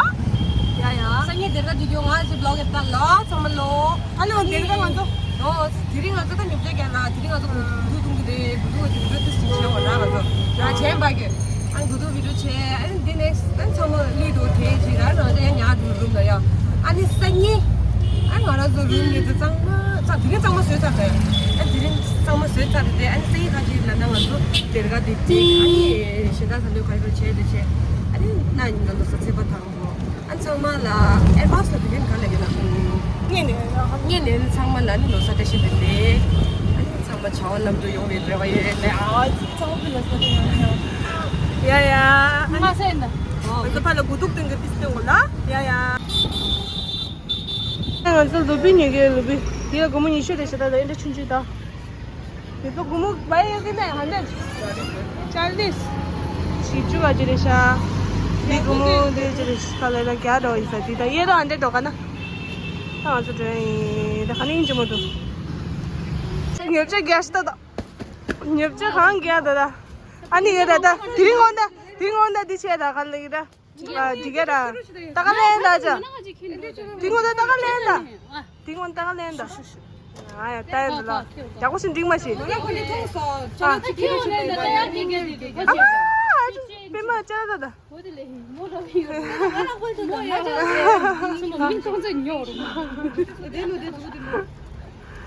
ཡ་ཡ། སང་ཉིན་སྡེར་ཁ་སྒྲིག་རྒྱུ་ང་ཚོ་བི་ལོག་གི་ལྟ་ལ་ཚང་མ་ལོ། ཨ་ལོ་སྡེར་ཁ་ང་ཚོ། ལོ། དེ་རིང་ང་ཚོ་ད་ཉོ་ཆ་རྒྱག་ན་དེ་རིང་ང་ཚོ་གུ་དུ་གུ་དུ་གཏོང་གི་རེད། གུ་དུ་གུ་དུ་གུ་དུ་ཞིག་བྱེད་དགོས་ར་ང་ཚོ། ཡ་བྱས་པ་གི། ཨ་ནི་གུ་དུ་བི་ཌིའོ་བྱས་ཨ་ནི་འདི་ནས་ཨ་ནི་ཚང་མ་ལུས་འགྲོ་དེ་ཅིག་ར་ང་ཚོ་ཡང་ཉག་འགྲོ་རུམ་ལ་ཡ། ཨ་ནི་སང་ཉིན། ཨ་ང་རང་ཚོ་རུམ་ནས་ཚོ་གཙང་མ་གཙང་དེ་རིང་གཙང་མ་བཟོས་ཚར་རེད། ཨ་དེ་རིང་གཙང་མ་བཟོས་ཚར་རེད་དེ་ཨ་ནི་སང་ཉིན་ཁ་ཅིག་ལ་ད་ང་ཚོ་སྡེར་ཁ་དེ་བྲིས་ཨ་ནི་གཞན་དག་ས་ལུས་ཁ་ཡོད་བྱས་དེ་བྱས་ཨ་ནི་ན་ཉིན་ལ་ལོ་གསར་ཚེས་པ་དང་པོ་ཨ་ཚང་མ་ལ་ཨེ་ཌ་ཝན་སི་ལ་དེ་རིང་ག་ལ་ཡོད་ན་ཁོང་ངས་ནས་ངས་ནས་ཚང་མ་ལ་ནི་ལོ་གསར་བཀྲ་ཤིས་བདེ་ལེགས། ཨ་ནི་ཚང་མ་བྱ་བ་ལམ་དུ་ཡོང་བའི་རེ་བ་ཡོད་ལེ་ཨ། ཡ་ཡ། ང་ས་ཡིན་ད། ང་ཚོ་ཕར་ལ་དགུ་ཐུག་སྟོན་གི་ཏིས་སྟོན་གོ་ལ། ཡ་ཡ། ང་ཚོ་ལུ་བི་ཉོ་གི་ལུ་བི། དེ་ལ་སྒོར་མོ་ཉི་ཤུ་རེ་ཞེ་ད་ད་ཨེ་འདྲ་ཆུང་ཆུང་ད། དེ་ཚོ་སྒོར་མོ་བ་ཡོད་ཀི་ནས་ཧན་ཌེ་ཌི། ཅར་ལིས། བཞི་བཅུ་ག་ཅི་རེད་ཤག་འདི་སྒོར་མོ་འདི་ཅི་རེད་ཤག་ལས་ལ་བརྒྱ་འགྲོ་ཡིན་ས་དེ་ད་ཡེ་རོ་ཧན་ཌེ་ཌི་འགྲོ་ག་ན། ད་ང་ཚོ་འགྲོ་ཡིན་ད་ག་ནས་ཡིན་གྱི་མ་འདུག་ཉོ་ཆ་རྒྱ་ཤི་ད་ད། ཉོ་ཆ་གང་རྒྱ་ད་ད། ཨ་ནི་ཡོད་ད་ད་དེ་རིང་འོང་ད་དེ་རིང་འོང་ད་འདི་ཆེ་ད་ག་ལ་ཡི་ད། ཨ་འདི་ག་ར། ད་ག་ལེན་ད་ཅ། དེ་ངོ་ད་ད་ག་ལེན་ད། དེ་ངོ་ད་ག་ལེན་ད། ཨ་ཡ་ད་ཡ་འདི་ལ། ཡག་པོ་ཞིག་འགྲིག་མ་ཤེས། ཨ་ཨ་ཅུ་པེ་མ་ཅ་ད་ད།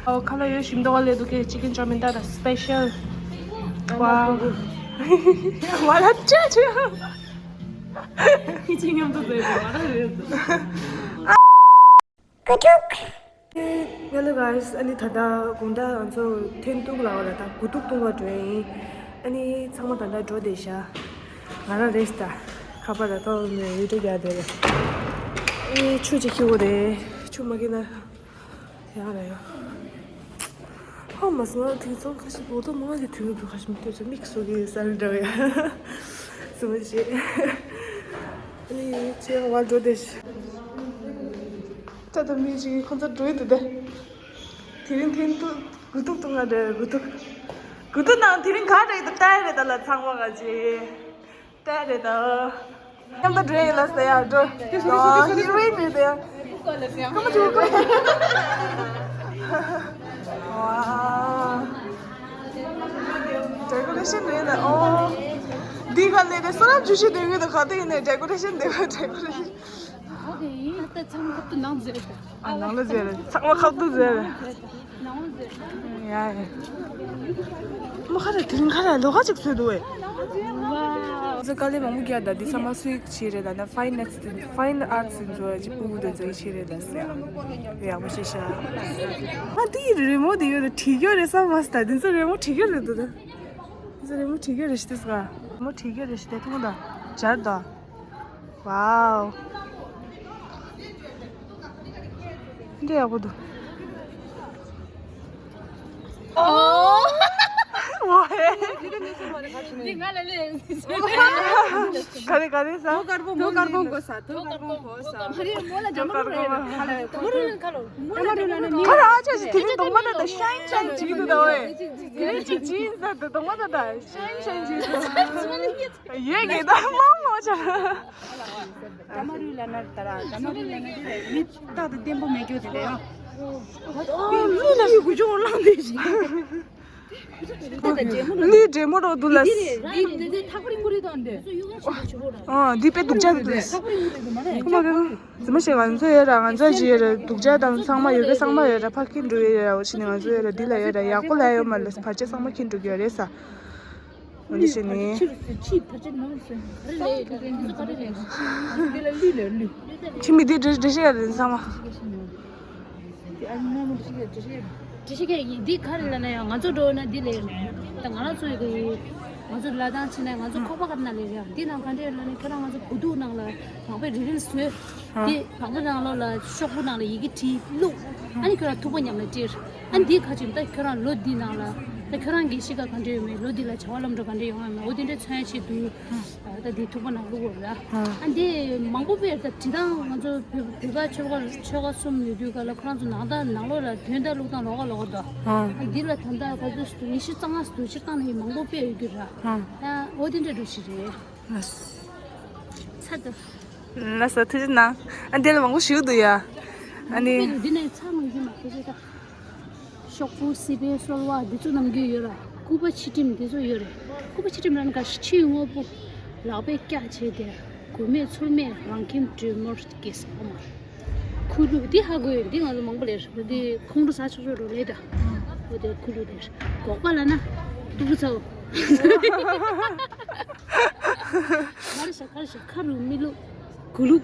ཨོ་ཁ་ལག་ཡོད་ཞིམ་མདོག་ལས་འདུག་གི་ཅི་ཀན་ཅོ་མིན་ད་ད་སི་པེ་ཤལ། ཝའོ། ཝ་ལ་ཅ་ཅ། ཁྱི་ཆེ་མཉམ་དུ་བཟོས་པའི་ང་རང་རེད། ཀུ་ཅུག་ཧེ་ལོ་གྷའི་སི། ཨ་ནི་ད་ལྟ་དགོང་དག་ང་ཚོ་འཐེན་ཐུག་ལ་བ་ལ་ད་དགུ་ཐུག་བཏུང་བ་འགྲོ་ཡིན། ཨ་ནི་ཚང་མ་ད་ལྟ་འགྲོ་བསྡད་ཤག་ང་རང་རེད་ད། ཁ་པར་ལ་ཐོག་ནས་ཡུལ་གྲུ་རྒྱག་བསྡད་རེད། ཨེ་ཆུ་ཅིག་ཁྱེར་དགོས་རེད། ཆུ་མ་ཁྱེར་ན་ཡག་རེད་ཡ། ཧ་མ་སོང་ང་དེང་སང་ཁ་ཤས་འོ་ད་མང་གི་དུས་ཚོད་ཁ་ཤས་མི་ལྟོས་ཚོད་མིག་སོ་གི་སར་འདྲ་བ་ཡ། སུ་མ་ཤེས། ཨ་ནི་ཅེ་བ་འགྲོ་བསྡད་ཤག་ད་ལྟ་མི་ཞིག་ཁོ་ཚོ་འགྲོ་ཡི་འདུག་སྟེ། དེ་རིང་འཐེན་ཐུག་དགུ་ཐུག་བཏུང་ང་འདྲ་དགུ་ཐུག་དགུ་ཐུག་ནང་དེ་རིང་ག་འདྲ་ཡི་འདུག་ལྟ་ཡི་རེད་ད་ལ་ཚང་མ་ག་ཅི་ལྟ་ཡི་རེད་ད། མཉམ་དུ་འགྲོ་ཡི་ལ་ཟེར་ཡ་འགྲོ། ཨོ་ཧི་རོ་ཨིན་རེད་ད་ཡ། སྐར་མ་བཅུ་པ། ཝའོ། ཌེ་ཀོ་རེ་ཤན་རེད་ད་ཨོ། འདི་ག་ལས་རེད་བསོད་ནམས་བརྗོད་གཞི་དེ་གི་ད་ག་དེ་ཡིན་ནས་ཌེ་ཀོ་རེ་ཤན་དེ་ག་ཌེ་ཀོ་རེ་ཤན། ཨ་ད་ཚང་མ་ཁ་ཐུག་ནང་ཟེར་ད། ཨ་ནང་ལ་ཟེར་རེད་ཚང་མ་ཁ་ཐུག་ཟེར་རེད། ནང་ལ་ཟེར། ཡ་ཡ། མ་ཁ་རེད་དེ་རིང་ཁ་རེད་ལོ་ཁ་ཅིག་བཟོས་འདུག་ཨེ། ཟེར་དཀའ་ལས་མང་པོ་རྒྱག་ད་འདི་ཚང་མ་སུའི་ཆེད་རེད་ད་ན་ཕའིན་ཨར་ཊི་སི་དེ་ཕའིན་ཨར་ཊི་སི་དེ་ཚོ་ཅིག་ཕྲུ་གུ་དེ་ཚོའི་ཆེད་རེད་ད་ཟེར། ཡག་པོ་ཞེ་ཤ། ཨ་འདི་རི་མོ་དེ་ཡོད་ད་བྲིས་རྒྱུ་རེད་བསམ་མ་སོང་ད་འདི་ཚོ་རི་མོ་བྲིས་རྒྱུ་རེད་འདུག་ད། འདི་ཚོ་རི་མོ་བྲིས་རྒྱུ་རེད་ཤི་དེ་ཟེར། རི་མོ་བྲིས་རྒྱུ་རེད་ཤི་དེ་ཐུང་ད། སྦྱར་ད། ཝའོ། འདི་ཡག་པོ་འདུག་ཨོ། ཝའེ། འདི་ང་ལ་ལས། ག་རེ་ག་རེ་ཟ། དོ་དཀར་པོ་དཀར་པོ་མགོ་ཟ། དོ་དཀར་པོ་མགོ་ཟ། མ་རེད་མོ་ལ་འཇམ་པོ་རེད། ཁ་ལ་ཁ་ལ་ཁ་ལ་ཁ་ལ་ཨ་ཅག་ཅིག་དེ་རིང་གདོང་པ་ད་ད་ཤའིན་ཤའིན་བྱེད་ཀྱི་འདུག་ད་ཝེ། དེ་རིང་ཅིག་ཇིན་ཟ་ད་གདོང་པ་ད་ད་ཤའིན་ཤའིན་བྱེད་ཀྱི་འདུག་ཡོད་ངེས་ད་མང་མང་ཆ། ད་མ་རུ་ལ་ན་ད་ར་ད་མ་རུ་ལ་ན་དེ་རེད་མི་རྟག་ཏུ་བརྟན་པོ་མེད་རྒྱུ་དེ་རེད་ཨ། ཨོ་མི་ལ་ཡི་གུ་ཅོག་བླངས་དེ་ཞིག་ནི་འདྲེ་མོ་རོ་དུ་ལ། འདི་རེད་ར་འདི་འདི་ཐག་རིང་པོ་རེད་དང་འདི། ཨོ་འདི་དཔེ་སྡུག་ཅག་རེད་དུ་ལ། ཐག་རིང་པོ་རེད་དུ་མ་རེད། ཁོ་མ་གི་ཟི་མ་ཞིག་ང་ཚོ་ཡོད་ར་ང་ཚོ་ཅི་ཡོད་ར་སྡུག་ཅག་དང་ཚང་མ་ཡོད་གི་ཚང་མ་ཡོད་ར་ཕ་ཁྱིམ་འགྲོ་ཡོད་ར་འོ་ཕྱི་ནས་ང་ཚོ་ཡོད་ར་འདི་ལ་ཡོད་ར་ཡག་པོ་ལ་ཡོད་མ་ལ་བར་ཆད་ཚང་མ་ཁྱིམ་འགྲོ་གི་ཡོད་རེད་ས། འོ་འདི་ཕྱི་ནས། ཕྱི་མི་འདི་འདྲ་འདྲ་ཤེས་ཡ་རེད་ཚང་མ། དེ་ཨ་ནི་སྔ་མོ་ཞིག་ཡ་འདྲ་ཞིག་ཡ། འདྲ་ཞིག་ཡ་ཡིན་འདི་ག་རེ་ལབ་ན་ཡང་ང་ཚོ་འགྲོ་ན་འདི་ལས་ཡོད་ནས་ད་ང་རང་ཚོ་ཡི་གི་ང་ཚོ་ལ་དང་ཕྱིན་ན་ང་ཚོ་ཁོག་པ་ག་རེ་ན་ལས་རེད་འདི་ནང་ག་འདྲ་ལབ་ན་ཁྱེད་རང་ང་ཚོ་བུ་ཐུག་ནང་ལ་བག་པའི་རི་རིལ་བཟོས་འདི་བག་པ་ནང་ལོགས་ལ་ཤོག་བུ་ནང་ལ་ཡི་གེ་བྲིས་བླུགས་ཨ་ནི་ཁྱོད་རང་ཐུག་པ་མཉམ་ལ་སྤྲད་ཨ་ནི་འདི་ག་ཅིག་ད་ཁྱོད་རང་ལོ་འདི་ནང་ལ་ད་ཁྱོད་རང་གི་གཤིས་ཀ་ག་འདྲ་ཡོད་མེད་ལོ་འདི་ལ་བྱ་བ་ལམ་འགྲོ་ག་འདྲ་ཡོང་ཡ་མེད་འོ་དེ་འདྲ་མཚོན་ཡ་ཆེད་དུ། ད་འདི་ཐུག་པ་ནང་བླུགས་པ་རེད། ཨ་འདི་མང་པོ་དཔེ་ད་བྲིས་སྟངས་ང་ཚོ་བོད་བོད་པ་ཆོལ་ཁ་ཆོལ་ཁ་གསུམ་ཡོད་དུས་ག་ལ་ཁོ་རང་ཚོ་ནང་ད་ནང་ལོགས་ལ་དོན་དག་བླུགས་སྟངས་ལོགས་ཀ་ལོགས་ཀ་འདུག་ཨ་འདི་ལ་ད་ལྟ་ག་ཚོད་ཉི་ཤུ་རྩ་ལྔ་ཙམ་སྤྱིར་བཏང་ནས་མང་པོ་དཔེ་ཡོད་རྒྱུ་རེད། ཨ་འོ་དེ་འདྲ་འགྲོ་ཞིག་རེད། ལགས་སོ། ཚར་འདུག་ལགས་སོ་ཐུགས་རྗེ་གནང་། ཨ་འདི་ལ་མང་པོ་ཞིག་འདུག་ཡ། ཨ་ནི། འདི་ནས་ཚར་མ་ཡིན་མ་ཐུགས་རྗེ་གནང་། ཤོག་བུ་སི་པན་སོལ་བ་འདི་ཚོ་ནམ་རྒྱུན་ཡོད་ར། སྐུད་པ་ཕྱི་ཁྲིམས་འདི་ཚོ་ཡོད་རེད། སྐུད་པ་ཕྱི་ཁྲིམས་ལ་ནི་ག་ཤི་ཆུའི་དངོས་པོ་ལག་པས་བཀྱག་བྱས་ཏེ་གོས་མེད་ཚུར་མེད་རང་ཁྱིམ་དྲོན་མོར་སྐྱེས་ཨ་མ། ཁུ་ལུ་འདི་ཧ་གོ་ཡོད་འདི་ང་ཚོ་མང་པོ་ལས་རེད་འདི་ཁོང་ཁྲོ་ཟ་ཆོག་ཆོག་འགྲོ་ལས་ད། འོ་དེ་ཁུ་ལུ་ལས་སྒོག་པ་ལ་ན་ཏུ་བུ་ཚའོ། ག་རེ་ཤ་ག་རེ་ཤ་ཁ་རུ་མི་ལུ་གུ་ལུ་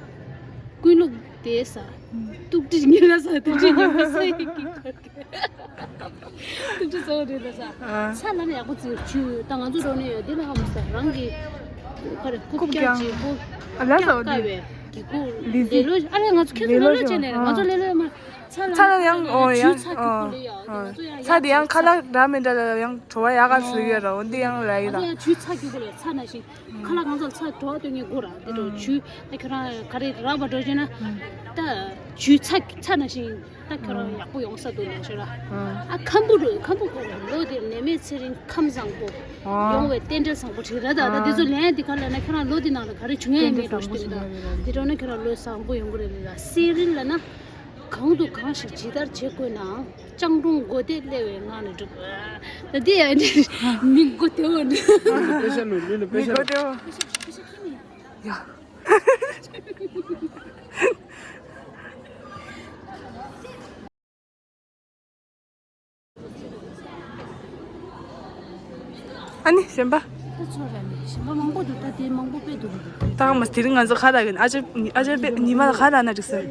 ཀུན་ལུ་དེ་ས། ཏུག་ཏི་ཉི་ར་ས་ཏུག་ཏི་ཉི་ར་ས་ཡི་གི་ཏུག་ཏི་ཚོ་རེད་ལ་ས། ས་ལ་ནི་ཡག་པོ་ཙི་ཆུ་ད་ང་ཚོ་རོ་ནས་ཡོད་འདི་ལ་ཧ་མ་ས་རང་གི་ཁ་རེ་རྐུབ་རྐུབ་ཀྱག་ཀྱག་ཅིག་པོ་ཨ་ལ་ས་ཀྱག་འོ་ཀ་དེ་བས་གི་ཀུ་ལི་ལི་ལོ་ཨ་རེ་ང་ཚོ་ཁྱེད་ཚོ་ལི་ལོ་ལི་ལོ་ལོ་བྱས་ནས་ང་ཚོ་ལི་ལོ་མ། ཚྭ་ལ་ཡང་ཨོ་ཡང་ཨོ་ཚྭ་དེ་ཡང་ཁ་ལག་འདྲ་མི་འདྲ་ལ་ཡང་བྲོ་བ་ཡག་ག་ཚོད་ཡོད་ར། འོ་འདི་ཡང་ར་ཡི་ར། ང་ཚོ་ཡང་ཇུས་ཚྭ་རྒྱུག་གི་ལ་ཚྭ་ནང་བཞིན་ཁ་ལག་གང་ཚོ་ཚྭ་བྲོ་བ་སྟོན་མཁན་དགོས་ར། དེ་འདྲ་ཇུས་ད་ཁྱོད་རང་ག་རེ་རག་པ་འགྲོ་བྱས་ན་ད་ཇུས་ཚྭ་ཚྭ་ནང་བཞིན་ད་ཁྱོད་རང་ཡག་པོ་ཡོང་ས་འདུག་ལབ་ཤོད་ར། ཨ་ཁམ་བུ་རུ་ཁམ་བུ་ཁོ་ལོ་དེ་ནད་མེད་ཚེ་རིང་ཁམས་བཟང་པོ་ཡོང་བའི་རྟེན་འབྲེལ་བཟང་པོ་ཞིག་རེད། ད་ད་དེ་ཚོ་ལན་དེ་ག་ལབ་ན་ཁྱོད་རང་ལོ་དེ་ནང་ལ་ག་རེ་བྱུང་ཡ་མེད་འགྲོ་ཞིག་དེ་རེད། ད་དེ་འགྲོ་ན་ཁྱོད་རང་ལོ་བཟང་པོ་ཡོང་གི་རེད་ལ་སེ་རིལ་ལབ་ན། གང་དུ་གང་ཞིག་ཇི་ལྟར་བྱེད་དགོས་ནའང་སྤྱང་གྲུང་གོ་བདེ་སླེ་བའི་ངང་ནས་སྒྲུབ། ད་འདི་ཡང་འདི་མི་གོ་བདེ་བོ་ནི། དཔེ་ཆ་ལོ་ལོ་ལོ་དཔེ་མི་ཆ་གོ་བདེ་བོ། ཡ། ཨ་ནི་གཞན་པ། ད་ཚོ་ར་ནི་གཞན་པ་མང་པོ་འདུག་ད་དེ་མང་པོ་དཔེ་འདུག་ད་མ་དེ་རིང་ང་ཚོ་ཁ་ལག་ཡིན། ཨ་ཅེ་ཨ་ཅེ་དཔེ་ཉི་མ་ལ་ཁ་ལག་ན་འགྲིག་ས། ཨ།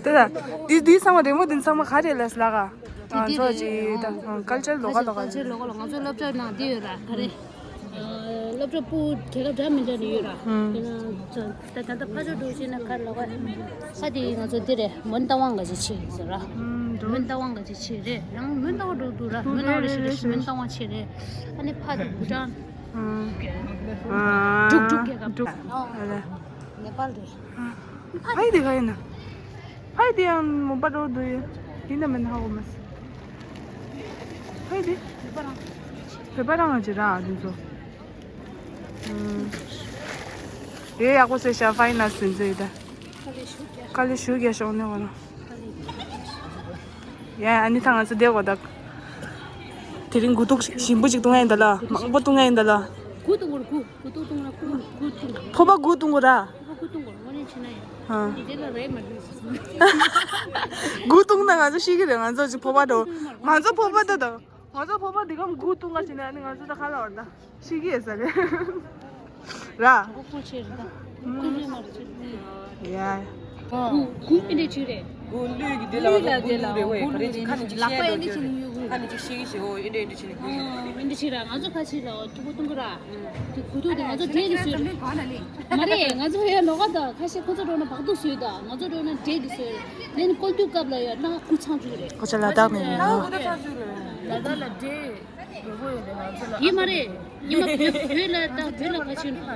དེ་ད་དེ་དེ་ཚང་མ་རི་མོ་དེ་ཚང་མ་ག་རེ་ལས་ལག་ག་ང་ཚོ་ཅི་ད་ཀལ་ཅར་ལོགས་ཀ་ལོགས་ཀ་ཀལ་ཅར་ལོགས་ཀ་ལོགས་ཀ་ང་ཚོ་སློབ་གྲྭ་ནང་འདི་ཡོད་ར་ག་རེ། སློབ་གྲྭ་སྤུ་རྒྱལ་ཁབ་འདྲ་མི་འདྲ་ནས་ཡོད་ར། དེ་ན་ད་ད་ལྟ་ཕ་ཆོས་འགྲོ་ཤེས་ན་ཁར་ལོག་ས་དེ་ང་ཚོ་འདི་རེད། མོན་རྟ་དབང་ག་ཅིག་ཆེ་ཟེར་ར། མོན་རྟ་དབང་ག་ཅིག་ཆེ་རེད། ཡང་མོན་རྟ་དབང་འགྲོ་འདུག་ར། མོན་རྟ་དབང་རེད་ཤི་རེད་ཤི་མོན་རྟ་དབང་ཆེ་རེད། ཨ་ནི་ཕ་དེ་བུ་ཀྲང་། འབྲུག་འབྲུག་རྒྱལ་ཁབ་འབྲུག་ནེ་པཱལ་རེད། ཕ་ཡི་དེ་ག་ཡིན་ན། ཕ་ཡི་དེ་ཡང་མོན་པ་འགྲོ་འདུག་ཡིན་ན་མིན་ཧ་གོ་མ་སོང་། ཕ་ཡི་དེ། བོད་པ་རང་ང་ཅི་ར་འདི་ཚོ། ཨེ་ཡག་པོ་བཟོས་ཤག་ཕ་ཡི་ན་སུན་ཚོད་ད། དཀའ་ལས་ཞུ་རྒྱ་ཤོག་ནས་བ་ན། ཡ་ཨ་ནི་ད་ང་ཚོ་བསྡད་དགོས་ད། དེ་རིང་དགུ་ཐུག་ཞིམ་པོ་ཅིག་བཏུང་ཡ་ཡིན་ད་ལ། མང་པོ་བཏུང་ཡ་ཡིན་ད་ལ། དགུ་བཏུང་དགོས་དགུ། དགུ་ཐུག་བཏུང་ན་དགུ་དགུ་བཏུང་། ཕོར་པ་དགུ་བཏུང་དགོས་ར། ཕོར་པ་དགུ་བཏུང་དགོས་དངོས་གནས་བྱས་ན་ཡང་། ཨ། འདི་ལ་རེད་མ་འགྲིག་ཟེར་སོང་། དགུ་བཏུང་ན་ང་ཚོ་ཤི་གི་རེད། ང་ཚོ་ཅིག་ཕོར་པ་འགྲོ། ང་ཚོ་ཕོར་པ་ད་ད། ང་ཚོ་ཕོར་པ་འདི་གམ་དགུ་བཏུང་ག་བྱས་ན་ཨ་ནི་ང་ཚོ་ད་ཁ་ལ་བར་ད། ཤི་གི་ཡོད་ས་རེད། ར། མགོ་སྐོར་ཆེ་རེད་ད། སྐོར་ལུས་མ་རེད་ཆེ་རེད། ཡ། གུ་གུ་ཨེ་འདྲས་ཆེ་རེད། གུ་ལུས་ཀྱི་དེ་ལ་ལུས་ལ་གུ་དེ་ལ་ལུས་རེད་ཝེ། གུ་ག་རེ་ལུས་ཅིག་ཁ་ནས་ཅིག་ལག་པ་ཤེས་ཨེ་འདྲས་ཆེ་ནས་གཡུག་གུ། ཁ་ནས་ཅིག་ཤེས་ཀྱི་ཤེས་ཨོ་ཨེ་འདྲས་ཨེ་འདྲས་ཆེ་ནས་གུ། ཨེ་འདྲས་ཆེ་ར། ང་ཚོ་ཁ་ཆེ་ལ་ཐུག་པོ་གཏོང་གི་ར། དེ་གུ་ཐུག་དེ་ང་ཚོ་བྲེ་ལ་བཟོས་ར། མ་རེད། ང་ཚོ་ཧེ་ལོག་ག་ད་ཁ་ཤས་ཁོ་ཚོ་འགྲོ་ན་བག་ཐུག་བཟོས་ད། ང་ཚོ་འགྲོ་ན་བྲེ་གི་བཟོས། ལན་བཀོལ་དུས་སྐབས་ལ་ཡ་ན་གུ་ཚང་བཅུག་རེད། ཁོ་ཚོ་ལ་དྭགས་ནས་ཡིན་ནོ། ལ་དྭགས་ལ་བྲེ། ཡིན་མ་རེད། ཉི་མ་བོད་བོད་ལ་ད་བོད་ལ་ཁ་ཆེ་ནོ།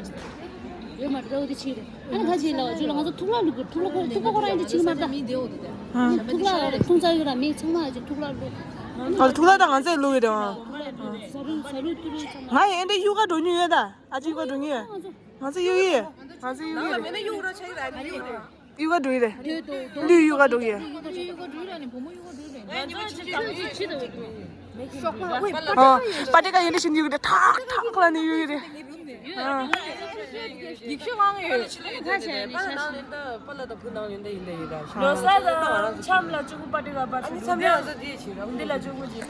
ཡོད་མ་རེད་ད་འོ་དེ་ཆེ་རེད། ཨ་ནི་ཁ་ཆེ་ལ་བ་ཇུ་ལ་ང་ཚོ་ཐུག་ལ་ལུག་གི་ཐུག་ལ་ཁོ་ཐུག་པ་ཁོ་རང་ཡིན་དེ་ཆེ་གི་མ་རེད་ད། ཐུག་ལ་ཐུག་ཚ་ཡོད་ར་མི་ཚང་མ་ཨ་ཅེ་ཐུག་ལ་ལུག་ཨ་ཐུག་ལ་ད་ང་ཚོའི་ལུག་ཡོད་རེད་ཨ། ཟ་རུ་ཟ་རུ་ཏུ་རུ་ཚང་མ། ང་ཡི་ཨེ་འདྲ་གཡུག་ག་འགྲོ་མྱོང་ཡོད་ད། ཨ་ཅེ་ག་འགྲོ་མྱོང་ཡོད། ང་ཚོ་གཡུག་ཡོད། ང་ཚོ་གཡུག་ཡོད། གཡུག་ག་འགྲོ་ཡི་རེད། ལུས་གཡུག་ག་འགྲོ་གི་ཡོད། ཨོ། པ་ཏི་ཀ་ཡིན་འདྲ་ཞིག་གཡུག་གི་རེད། ཐག་ཐག་ལ་ནི་གཡུག་གི་རེད། ཨ། ཡིག་ཆ་ལང་ཡོད། པ་ལ་དང་བུ་ནང་ཡོད་འདྲ་ཡིན་འདྲ་ཡོད་ར། ལོ་གསར་དང་འཆམ་ལ་གཅིག་པུ་པ་ཏི་ཀ་པར་ཆུ་འདི་ལ་གཅིག་པུ་ཅིག་ང་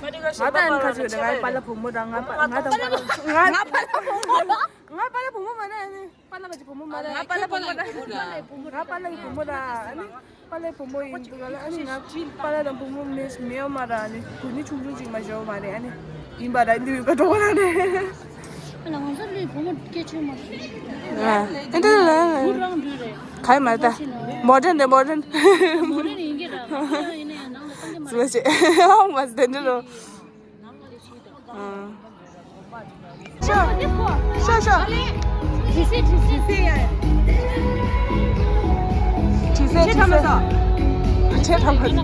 ད་ཨ་ནི་ཁ་ཆུ་ང་པ་ལ་བུ་མོ་དང་ང་པ་ང་དང་པ་ལ་ང་པ་ལ་བུ་མོ་ང་པ་ལ་བུ་མོ་མ་ན་ཨ་ནི། པ་ལ་ག་ཅི་བུ་མོ་མ་རེད། ང་པ་ལ་བུ་མོ་རེད། ང་པ་ལ་གི་བུ་མོ་ར། ཨ་ནི་པ་ལའི་བུ་མོ་ཡིན་འདུག་ག་ལ། ཨ་ནི་ང་པ་ལ་དང་བུ་མོ་མེད་མེད་མ་ར། ཨ་ནི་བུ་ནི་ཆུང་ཆུང་ཅིག་མ་བྱོས་མ་རེད། ཨ་ནི་ཡིན་པ་ར་འདི་ཡོད་ག་འགྲོ་ག་ར་རེད། ཨ་ལ་ང་ཚོ་ལུས་བུ་མོ་སྐད་ཆོད་མ་རེད། ཨ་འདི་ལ་བུ་རང་འདུས་རེད། ག་ཡི་མ་རེད་ད། མོ་ཌན་རེད་མོ་ཌན། མོ་ཌན་ཡིན་གྱི་ར། ཡིན་ན་ཡང་ནང་ལ་སངས་རྒྱས་མ་རེད། ཟེར་བ་ཅིག་ཨ་མ་ཟེར་འདི་རོ། ཨ། ཤོ། ཤོ་ཤོ། དྲི་ཟའི་དྲི་ཟའི་དྲི་ཟའི་ཡ། དྲི་ཟའི་དྲི་ཟའི། ཆེ་ཐམ་པ་ཡ། དྲི་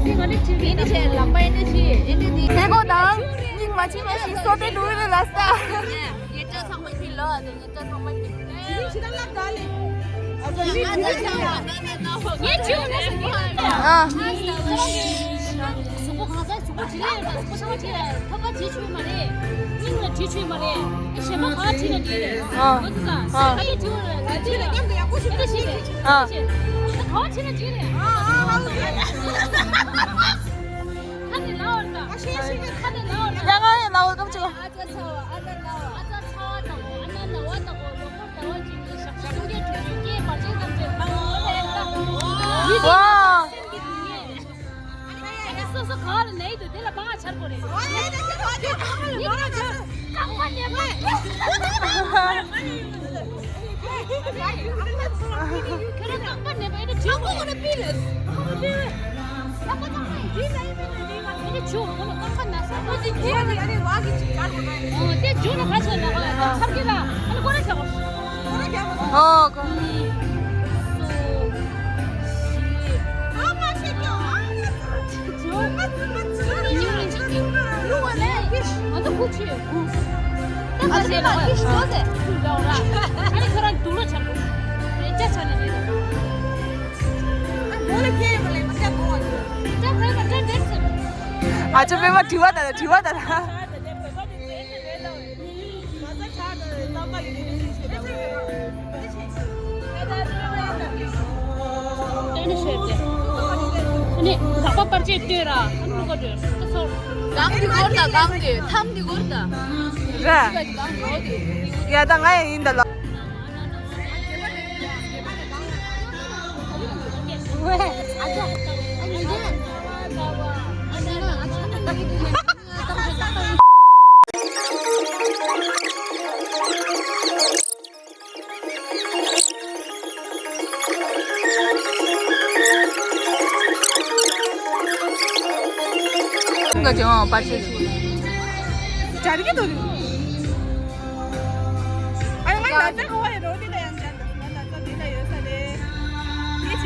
ཟའི་ང་ནི་དྲི་ཟའི་ལག་པ་ཡིན་ན་ཆེ་ཡིན་ན་དྲི། ཟས་གོ་དང་སྙིང་མ་ཕྱིན་པ་ཞིག་སོ་ཏེ་འགྲོ་ཡོད་ལ་ས། ཡེ་ཅག་ཚང་མ་ཕྱིན་ལོ་ཨ་ནི། ཡ་ང་ཡ་ལའོ་ཀམ་ཅིག་ཨ་ཙ་ཚ་བ་ཨ་ན་ན་བ། ཨ་ཙ་ཚ་བ་དང་ཨ་ན་ན་བ་དང་ལོ་འཁོར་ཟླ་བ་གཅིག་གི་ཞག་སུམ་བརྒྱ་དྲུག་ཅུ་སྐྱེས་བར་ཆད་ཐམས་ཅད་ཕར་ལ་ལོ་ལ་ཡིན་ད། ཡིད་དེ་ཡང་སེམས་ཀྱི་སྡུག་བསྔལ་རེད། ཨ་ནི་སོ་སོ་ག་བ་ལ་ན་ཡི་འདུག་དེ་ལ་དཔའ་ངར་འཆར་དགོས་རེད། ཡིད་དེ་ཡང་རྐང་པ་ཉེས་པ། I'm gonna be this. ཨོ་གོ། ཨ་ཅོ་པད་མ་དྲི་བ་དང་དྲི་བ་དང་། གང་འདི་གོར་ད་གང་འདི་ཐམ་འདི་གོར་ད། ར། ཡ་ད་ང་ཡང་ཡིན་ད་ལ།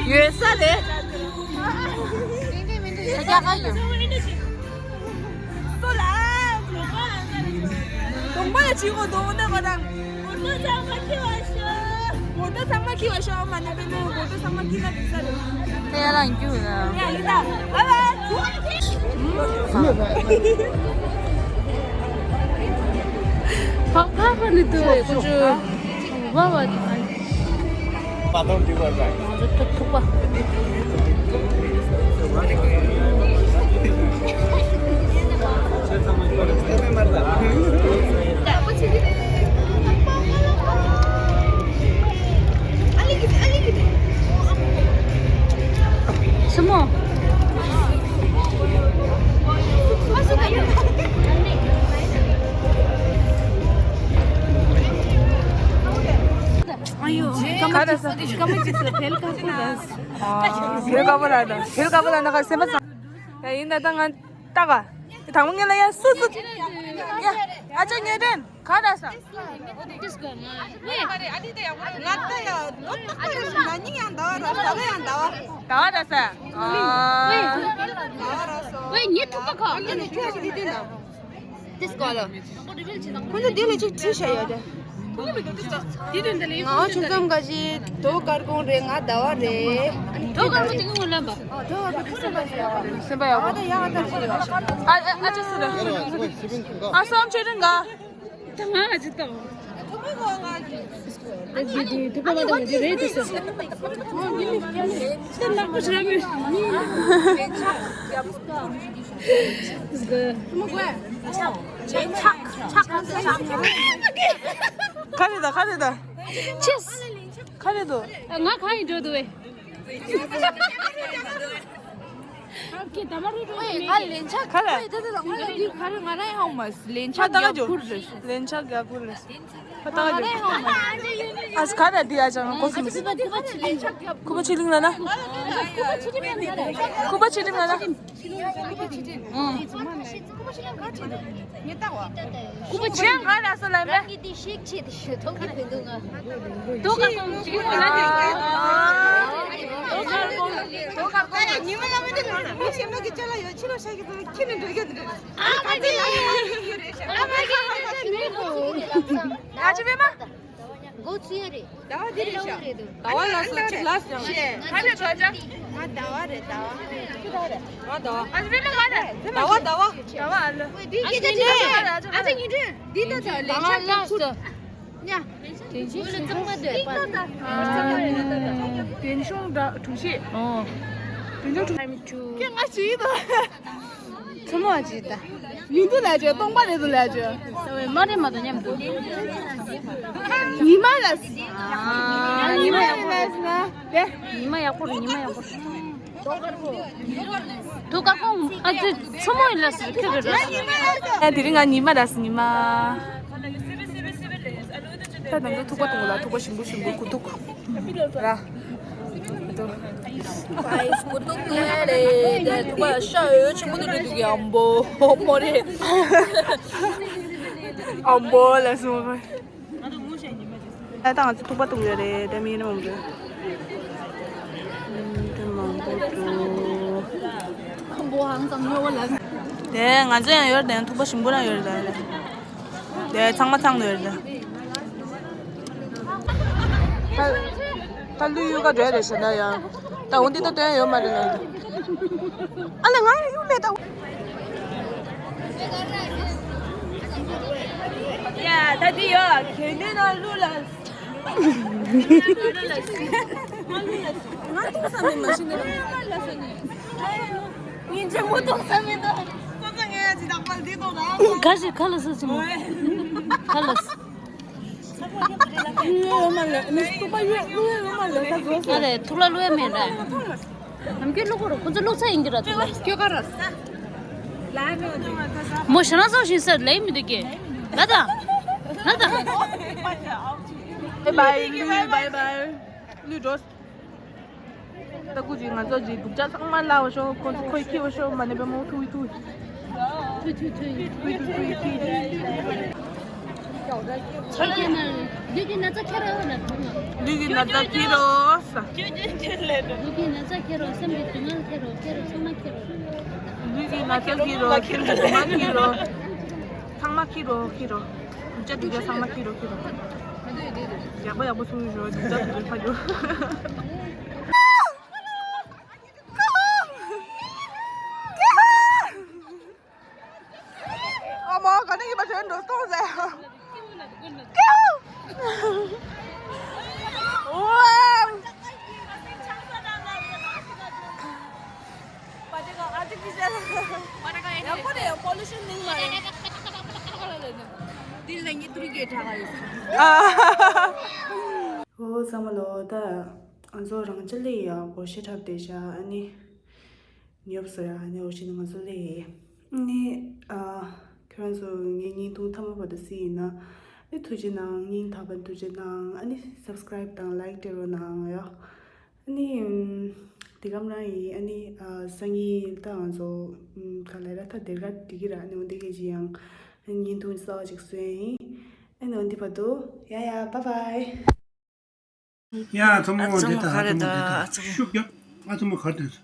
ཡོད་ས་རེད། ཡོད་ས་རེད། སོ་ལ། གྲོང་པ་ལ་ཅི་གོ་འདུག་འདི་གོ་དང་། གོ་ཏོ་ཚང་མ་ཁྱི་བ་ཤོག་གོ་ཏོ་ཚང་མ་ཁྱི་བ་ཤོག་མ་ནི་པེ་ནོ་གོ་ཏོ་ཚང་མ་ཁྱི་ན་འགྲིག་ས་རེད། དེ་ཡ་ལ་འགྱུར་ན། ཡ་ཡིན་ད། བ་བ། ཕག་ཕག་པ་ནི་ཏུ་རེ་ཀུ་ཅུ། བ་བ། པ་དོར་འདི་བར་ལ། ང་ཚོ་ཐུག་ཐུག་པ། སི་མོ། ཨ་ཡོ། སྐར་མ་གཅིག་སྐར་མ་གཅིག་ལ་བེལ་དཀར་པོ་ར། བེལ་དཀར་པོ་ར་ད། བེལ་དཀར་པོ་ར་ན་ཁ་སེམས་པ་ཚང་། ཡ་ཡིན་ད་ད་ང་ལྟ་ག་དང་པོ་ངེད་ལ་ཡ་སུ་སུ། ཡ་ཨ་ཅག་ངེད་དྲན་ག་ར་ས། ང་ལྟ་ཡ་ལོ་ཏག་ཏག་རེད་ན་ཉིན་ཡང་ཟླ་བ་ར་ཟླ་བ་ཡང་ཟླ་བ། ཟླ་བ་ར་ས། ཟླ་བ་ར་སོ། ཝེ་ཉི་ཐུག་པ་ག་ཨ་ནི་ཁྱོད་ཀྱི་དེ་དེ་ན། དེ་སྐོར་ལ། ཁོ་ཚོ་དེ་ལ་ཅིག་བྲིས་བཞག་ཡོད་དེ། ང་ཆུང་ཙམ་ག་ཞིག་དོ་དཀར་ཀོང་རེད། ང་ཟླ་བ་རེད། དོ་དཀར་པོ་དེ་ངོ་ལ་འབའ། དོ་དཀར་པོ་སེམས་པ་ཞིག་ཡོད། སེམས་པ་ཡག་པོ། ཨ་ད་ཡག་ཨ་ད་ཞིག་ཡོད། ཨ་ཨ་ཅི་སུ་རེད། ཨ་སོམ་ཆོས་སྒྲོན་ག་ད་ང་ལ་ཅི་ཏོ། དེ་དེ་དེ་ཐུག་པ་མ་དང་དེ་རེད་དེ་ཟེར། དེ་ནག་པོ་ཞིག་ར་མི། ག་རེ་ད་ག་རེ་ད། ཅེས། ག་རེ་ད། ང་གང་ཡིན་འགྲོ་འདུག་བས། ང་ལན་ཆགས་ག་རེ། ང་ལན་ཆགས་ག་རེ། ང་རང་ཡང་མ་ལན་ཆགས་རྒྱབ་ཁུར་རེད། ལན་ཆགས་རྒྱབ་ཁུར་རེད། ཨ་ས་ག་རེ་འདི་ཨ་ཅག་ང་གོ་སོང་། ཁུ་པ་ཆི་ལིང་ལ་ན། ཁུ་པ་ཆི་ལིང་ལ་ན། ཁུ་པ་ཆི་ལིང་ག་རེ་ཟེར་ལབ་མེད། ཁུ་པ་ཆི་ལིང་ག་རེ་ཟེར་ལབ་མེད། དོ་དཀར་ཀོང་ཅིག་ཡོད་ན་དེ། དོ་དཀར་ཀོང་ཅིག་ཡོད་ན་དེ། དོ་དཀར་ཀོང་། དོ་དཀར་ཀོང་། ཉི་མ་ལ་མི་དེ་ལ་མི་ཆེན་མོ་གི་ཅ་ལག་ཡོད་ཕྱི་ལོགས་ཤག་གི་དེ་ཁྱི་ནི་འགྲོ་རྒྱུ་དེ། ཨ་མ་གི། ཨ་མ་གི་ཨ་ཅག་མེད་གོ། ཨ་ཅག་མེད་མ། མགོ་ཚོས་ཡ་རེད། ཟླ་བ་འདི་རེད་ཤག་ཟླ་བ་ལ་སོགས་ཅིག་ལ་སོང་། ག་རེ་ཚོ་ཅག་ང་ཟླ་བ་རེད་ཟླ་བ། ང་ཟླ་བ། ཨ་ཅག་མེད་མ་ག་རེ། ཟླ་བ་ཟླ་བ། ཟླ་བ་ཨ་ལ། ཨ་ཅག་ཉི་སྒྲོན། ཨ་ཅག་ཉི་སྒྲོན། འདི་ད་ད་ལས་ཆགས་ཀྱི་ཁུར། ཉ། དེ་ཆི་ཆི་ཁུར། དེ་ད་ད། དེ་ཤོང་འདྲ་གྲུ་བཞི། ཨོ། དེ་འདྲ་གྲུ། ཁྱེད་ང་ཅི་ཡིན་ད། ཚོ་མོ་ཅི་ད། མིང་དུ་ལས་བྱོས་སྟོང་པ་རེད་དུ་ལས་བྱོས། ས་བའི་མ་རེད་མ་དང་མཉམ་དུ། ཉི་མ་ལ། ཉི་མ་ཡག་པོ་རེད། ཉི་མ་ཡག་པོ་རེད། ཉི་མ་ཡག་པོ་རེད། དོ་དཀར་ཀོང་། ཨ་ཙི་ཆུ་མོ་ཡིན་ལ་ཟེར་ཁྱོད་རེད་ར། ཨ་དེ་རིང་ང་ཉི་མ་ར་སི་ཉི་མ། ད་ནང་དུ་ཐུག་པ་གཏོང་གི་ལ་ཐུག་པ་ཞིམ་པོ་ཞིམ་པོ་ཁུ་ཐུག་ར། ཨའི་སྐུ་གདུང་ལས་རེད་དེ་ཐུག་པ་ཤ་འོད་ཆེན་པོ་འདུག་འདུག་གི་ཨམ་བོ་མོ་རེད། ཨམ་བོ་ལ་སོང་། ད་ང་ཚོ་ཐུག་པ་བཏུང་ཡོད་རེད་དེ་མི་ནི་མང་པོ་འདུག་དེ་ང་ཚོ་ཡང་ཡོད་རེད་དེ་ཐུག་པ་ཞིམ་པོ་རང་ཡོད་རེད་ད། དེ་ཚང་མ་ཚང་ནས་ཡོད་རེད་ད། ད་ལུས་གཡུག་ག་འགྲོ་ཡ་རེད་ཤ་ན་ཡ། ད་འོ་འདི་ད་སྟོན་ཡོད་མ་རེད་ལ། ཨ་ལ་ང་གཡུག་ལས་ད། ཡ་ད་འདི་ཡོད་གལ་ནས་ན་ལུས་ལ། ང་ཏོག་ཙམ་མིན་མ་ཤི་ནས། ཉིན་རྗེ་མོ་ཏོག་ཙམ་མིན་ཏོག་ཁ་ཞིག་ཁ་ལ་སོ་སོ་མོ། ཁ་ལ་སོ། ཨ་རེ་ཐུག་ལ་ལུས་མེད་ར། ནམ་རྒྱུན་ལུག་གོ་ར་ཁོ་ཚོ་ལུག་ཚ་ཡིན་གྱི་ར་ཐུག་ལ། ཁྱོད་ག་ར། མོ་ཞེ་ན་སོང་ཞིག་ཟེར་ལེ་མི་འདུག་གི། ལ་ད། ལ་ད། བའི་བའི་ལུས་བའི་བའི་ལུས་འགྲོ། ད་སྐུ་མཁྱེན་ང་ཚོ་གི་སྡུག་ཅག་ཚང་མ་སླ་བ་ཤོག་ཁོ་ཁོས་ཁྱི་བ་ཤོག་མ་ནི་པའི་མོ་ཐུག་ཐུག་ཐུག་ཐུག་ཐུག་ཐུག་ཐུག་ཐུག་ཁྱི་ཁྱི་མ་ལུས་ཀྱི་ན་ཚ་ཁྱེར་རོ་ལ་ཐུག་ལུས་ཀྱི་ན་ཚ་ཁྱེར་རོ་ས། ལུས་ཀྱི་ན་ཚ་ཁྱེར་རོ་སེམས་ཀྱི་སྡུག་བསྔལ་ཁྱེར་རོ་ཁྱེར་རོ་ཚང་མ་ཁྱེར་རོ། ལུས་ཀྱི་ན་ཚ་ཁྱེར་རོ་སེམས་ཀྱི་སྡུག་བསྔལ་ཁྱེར་རོ། ཚང་མ་ཁྱེར་རོ་ཁྱེར་རོ། སྡུག་ཅག་སྡུག་ཅག་ཚང་མ་ཁྱེར་རོ་ཁྱེར་རོ། ཡག་པོ་ཡག་པོ་ཚུར་ཞོག་སྡུག་ཅག་སྡུག་ཅག་ཕ་རྒྱུ། ཨ་མ་ག་ནས་ཡིན་པ་དྲན་འགྲོ་སོང་ཟེར། ཀེའུ། ཝའོ། ཡག་པོ་རེད། པོ་ལུ་ཤན་ནིང་མ་རེད། འདི་ལ་ཉི་ཏུར་གྱི་གྲྭ་ག་ཡོད། ཨོ་ཚང་མ་ལོ་ད་ང་ཚོ་རང་ཅི་ལི་ཡ་སྒོར་གཞས་འཁྲབ་བསྡད་བཞག་ཨ་ནི། ཉོབ་སོ་ཡ་ནི་འོ་ཤི་ནི་ང་ཚོ་ལས་ནི་ཨ་ཁྱོད་རང་ཚོ་ངའི་བརྙན་ཐུང་མཐའ་མ་བར་དུ་གཟིགས་ཡིན་ན་ཨ་ཐུགས་རྗེ་གནང་། སྙིང་ཐག་པ་ཐུགས་རྗེ་གནང་། ཨ་ནི་སབ་སི་ཀ་རའིབ་དང་ལའིཀ་སྤྲད་རོགས་གནང་ཡ། ཨ་ནི་ཨམ་དེ་གམ་རང་ཡིན། ཨ་ནི་ཨ་སང་ཉིན་ད་ང་ཚོ་ཨམ་ག་ལ་ར་ད་དེར་ག་དེ་གི་ར་ཨ་ནི་འོ་འདི་གི་ཅི་ཡང་བརྙན་ཐུང་གསར་པ་ཅིག་བཟོས་ཡིན། ཨ་ནི་འོ་འདི་བར་དུ་ཡ་ཡ་བྷའི་བྷའི། ཡ་ཚོ་མོ་ཨ་ཚོ་མོ་ག་རེ་ད་ཨ་ཚོ་མོ། ཤུགས་རྒྱབ། ཨ་ཚོ་མོ་ག་རེ་ད།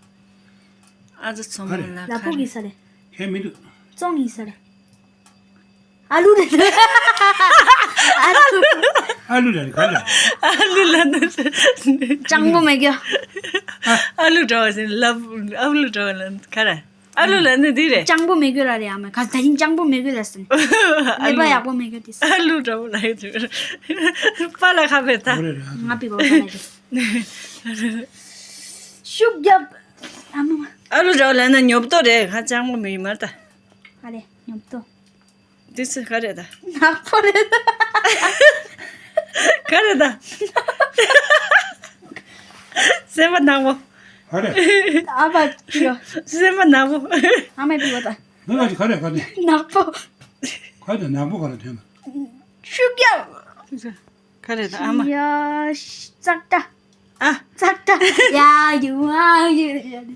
ཨ་ཚོ་ཚོ་མོ་ལ་ལ་ཕུག་གི་ས་རེད། ཁྱད་མི་འདུག་བཙོང་ཡིན་ས་རེད། ཨ་ལུ་རེད། ཨ་ལུ། ཨ་ལུ་ལ་ག་ལ། ཨ་ལུ་ལ་ནི། ཅང་པོ་མེད་གི། ཨ་ལུ་འདྲ་བ་ཟིན་ལབ། ཨ་ལུ་འདྲ་བ་ལ་ག་རེ། ཨ་ལུ་ལ་ནི་འདི་རེད། ཅང་པོ་མེད་གི་ར་རེད། ཨ་མ་ག་ད་ཡིན་ཅང་པོ་མེད་གི་ར་ཟིན། ཨ་ནི་པ་ལུ། ཡག་པོ་མེད་གི་དེ་ཟིན། ཨ་ལུ་འདྲ་བོ་ལ་ཡོད་དེ། པ་ལ་ཁ་བེ་ད། ང་པི་གོ་ད་ལ་རེད། ཤུགས་རྒྱབ། ཨ་མ་མ། ཨ་ལུ་འདྲ་བོ་ལ་ན་ཉོབ་ཏོ་རེད། ཁ་ཅང་པོ་མེད་མ་ད། ག་རེ་ཉོབ་ཏོ། དེ་ཚོ་ག་རེ་ད། ནག་པོ་རེད། ག་རེ་ད། སེམས་པ་ནག་པོ། ག་རེ། ཨ་མ་ཅི་ཡོ། སེམས་པ་ནག་པོ། ཨ་མ་པི་གོ་ད། ང་ལ་ཅི་ག་རེ་ག་རེ། ནག་པོ། ག་རེ་ནག་པོ་ག་རེ་ཐོན་ན། ཤུགས་རྒྱབ། ག་རེ་ད་ཨ་མ། ཡ་ཙག་ཏ། ཨ། ཙག་ཏ། ཡ་ཡུ་ཨ་ཡུ་ཡ།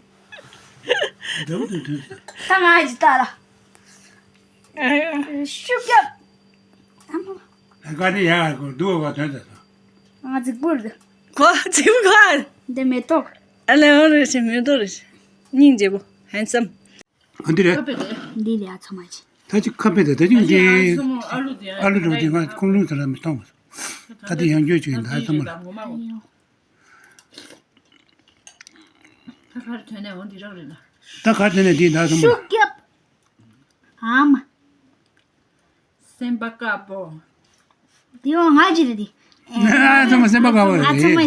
འདྲ་བོ་དེ་དུས། ད་ང་ཅི་ལྟ་ལ། ཤུགས་རྒྱབ། ཨ་མ། ཨ་ག་དེ་ཡ་གོ་འདུག་བ་དོན་དེ་དང་། ང་རྫིག་པོ་རེད། གོ་རྫིག་པོ་གོ། འདི་མེ་ཏོག་ཨ་ལེ་འོ་རེད་ཤི་མེ་ཏོག་རེད་ཤི། སྙིང་རྗེ་པོ་ཧན་སམ། ཨ་འདི་རེད། འདི་ལས་ཨ་ཚོ་མ་ཅི། ད་ཅི་ཁ་པེ་ད་ད་ཅི་འདི། ཨ་ལུ་འདྲ་བོ་དེ་ང་ཁོང་ལུང་ད་ལ་མི་གཏོང་བ། ད་དེ་ཡང་སྐྱོ་ཅིག་ཡིན་ད་ཚང་མ་ལ། ད་གར་ཐོན་ནས་འོང་འདི་རག་རེད་ལ། ད་གར་ཐོན་ནས་འདི་ད་ཚང་མ་ལ། ཤུགས་རྒྱབ། ཨ་མ། སེམས་པ་དཀར་པོ། དེ་བ་ང་ཅི་རེད་དེ། ཨ་ཚང་མ་སེམས་པ་དཀར་པོ་རེད། ཨ་ཚང་མ་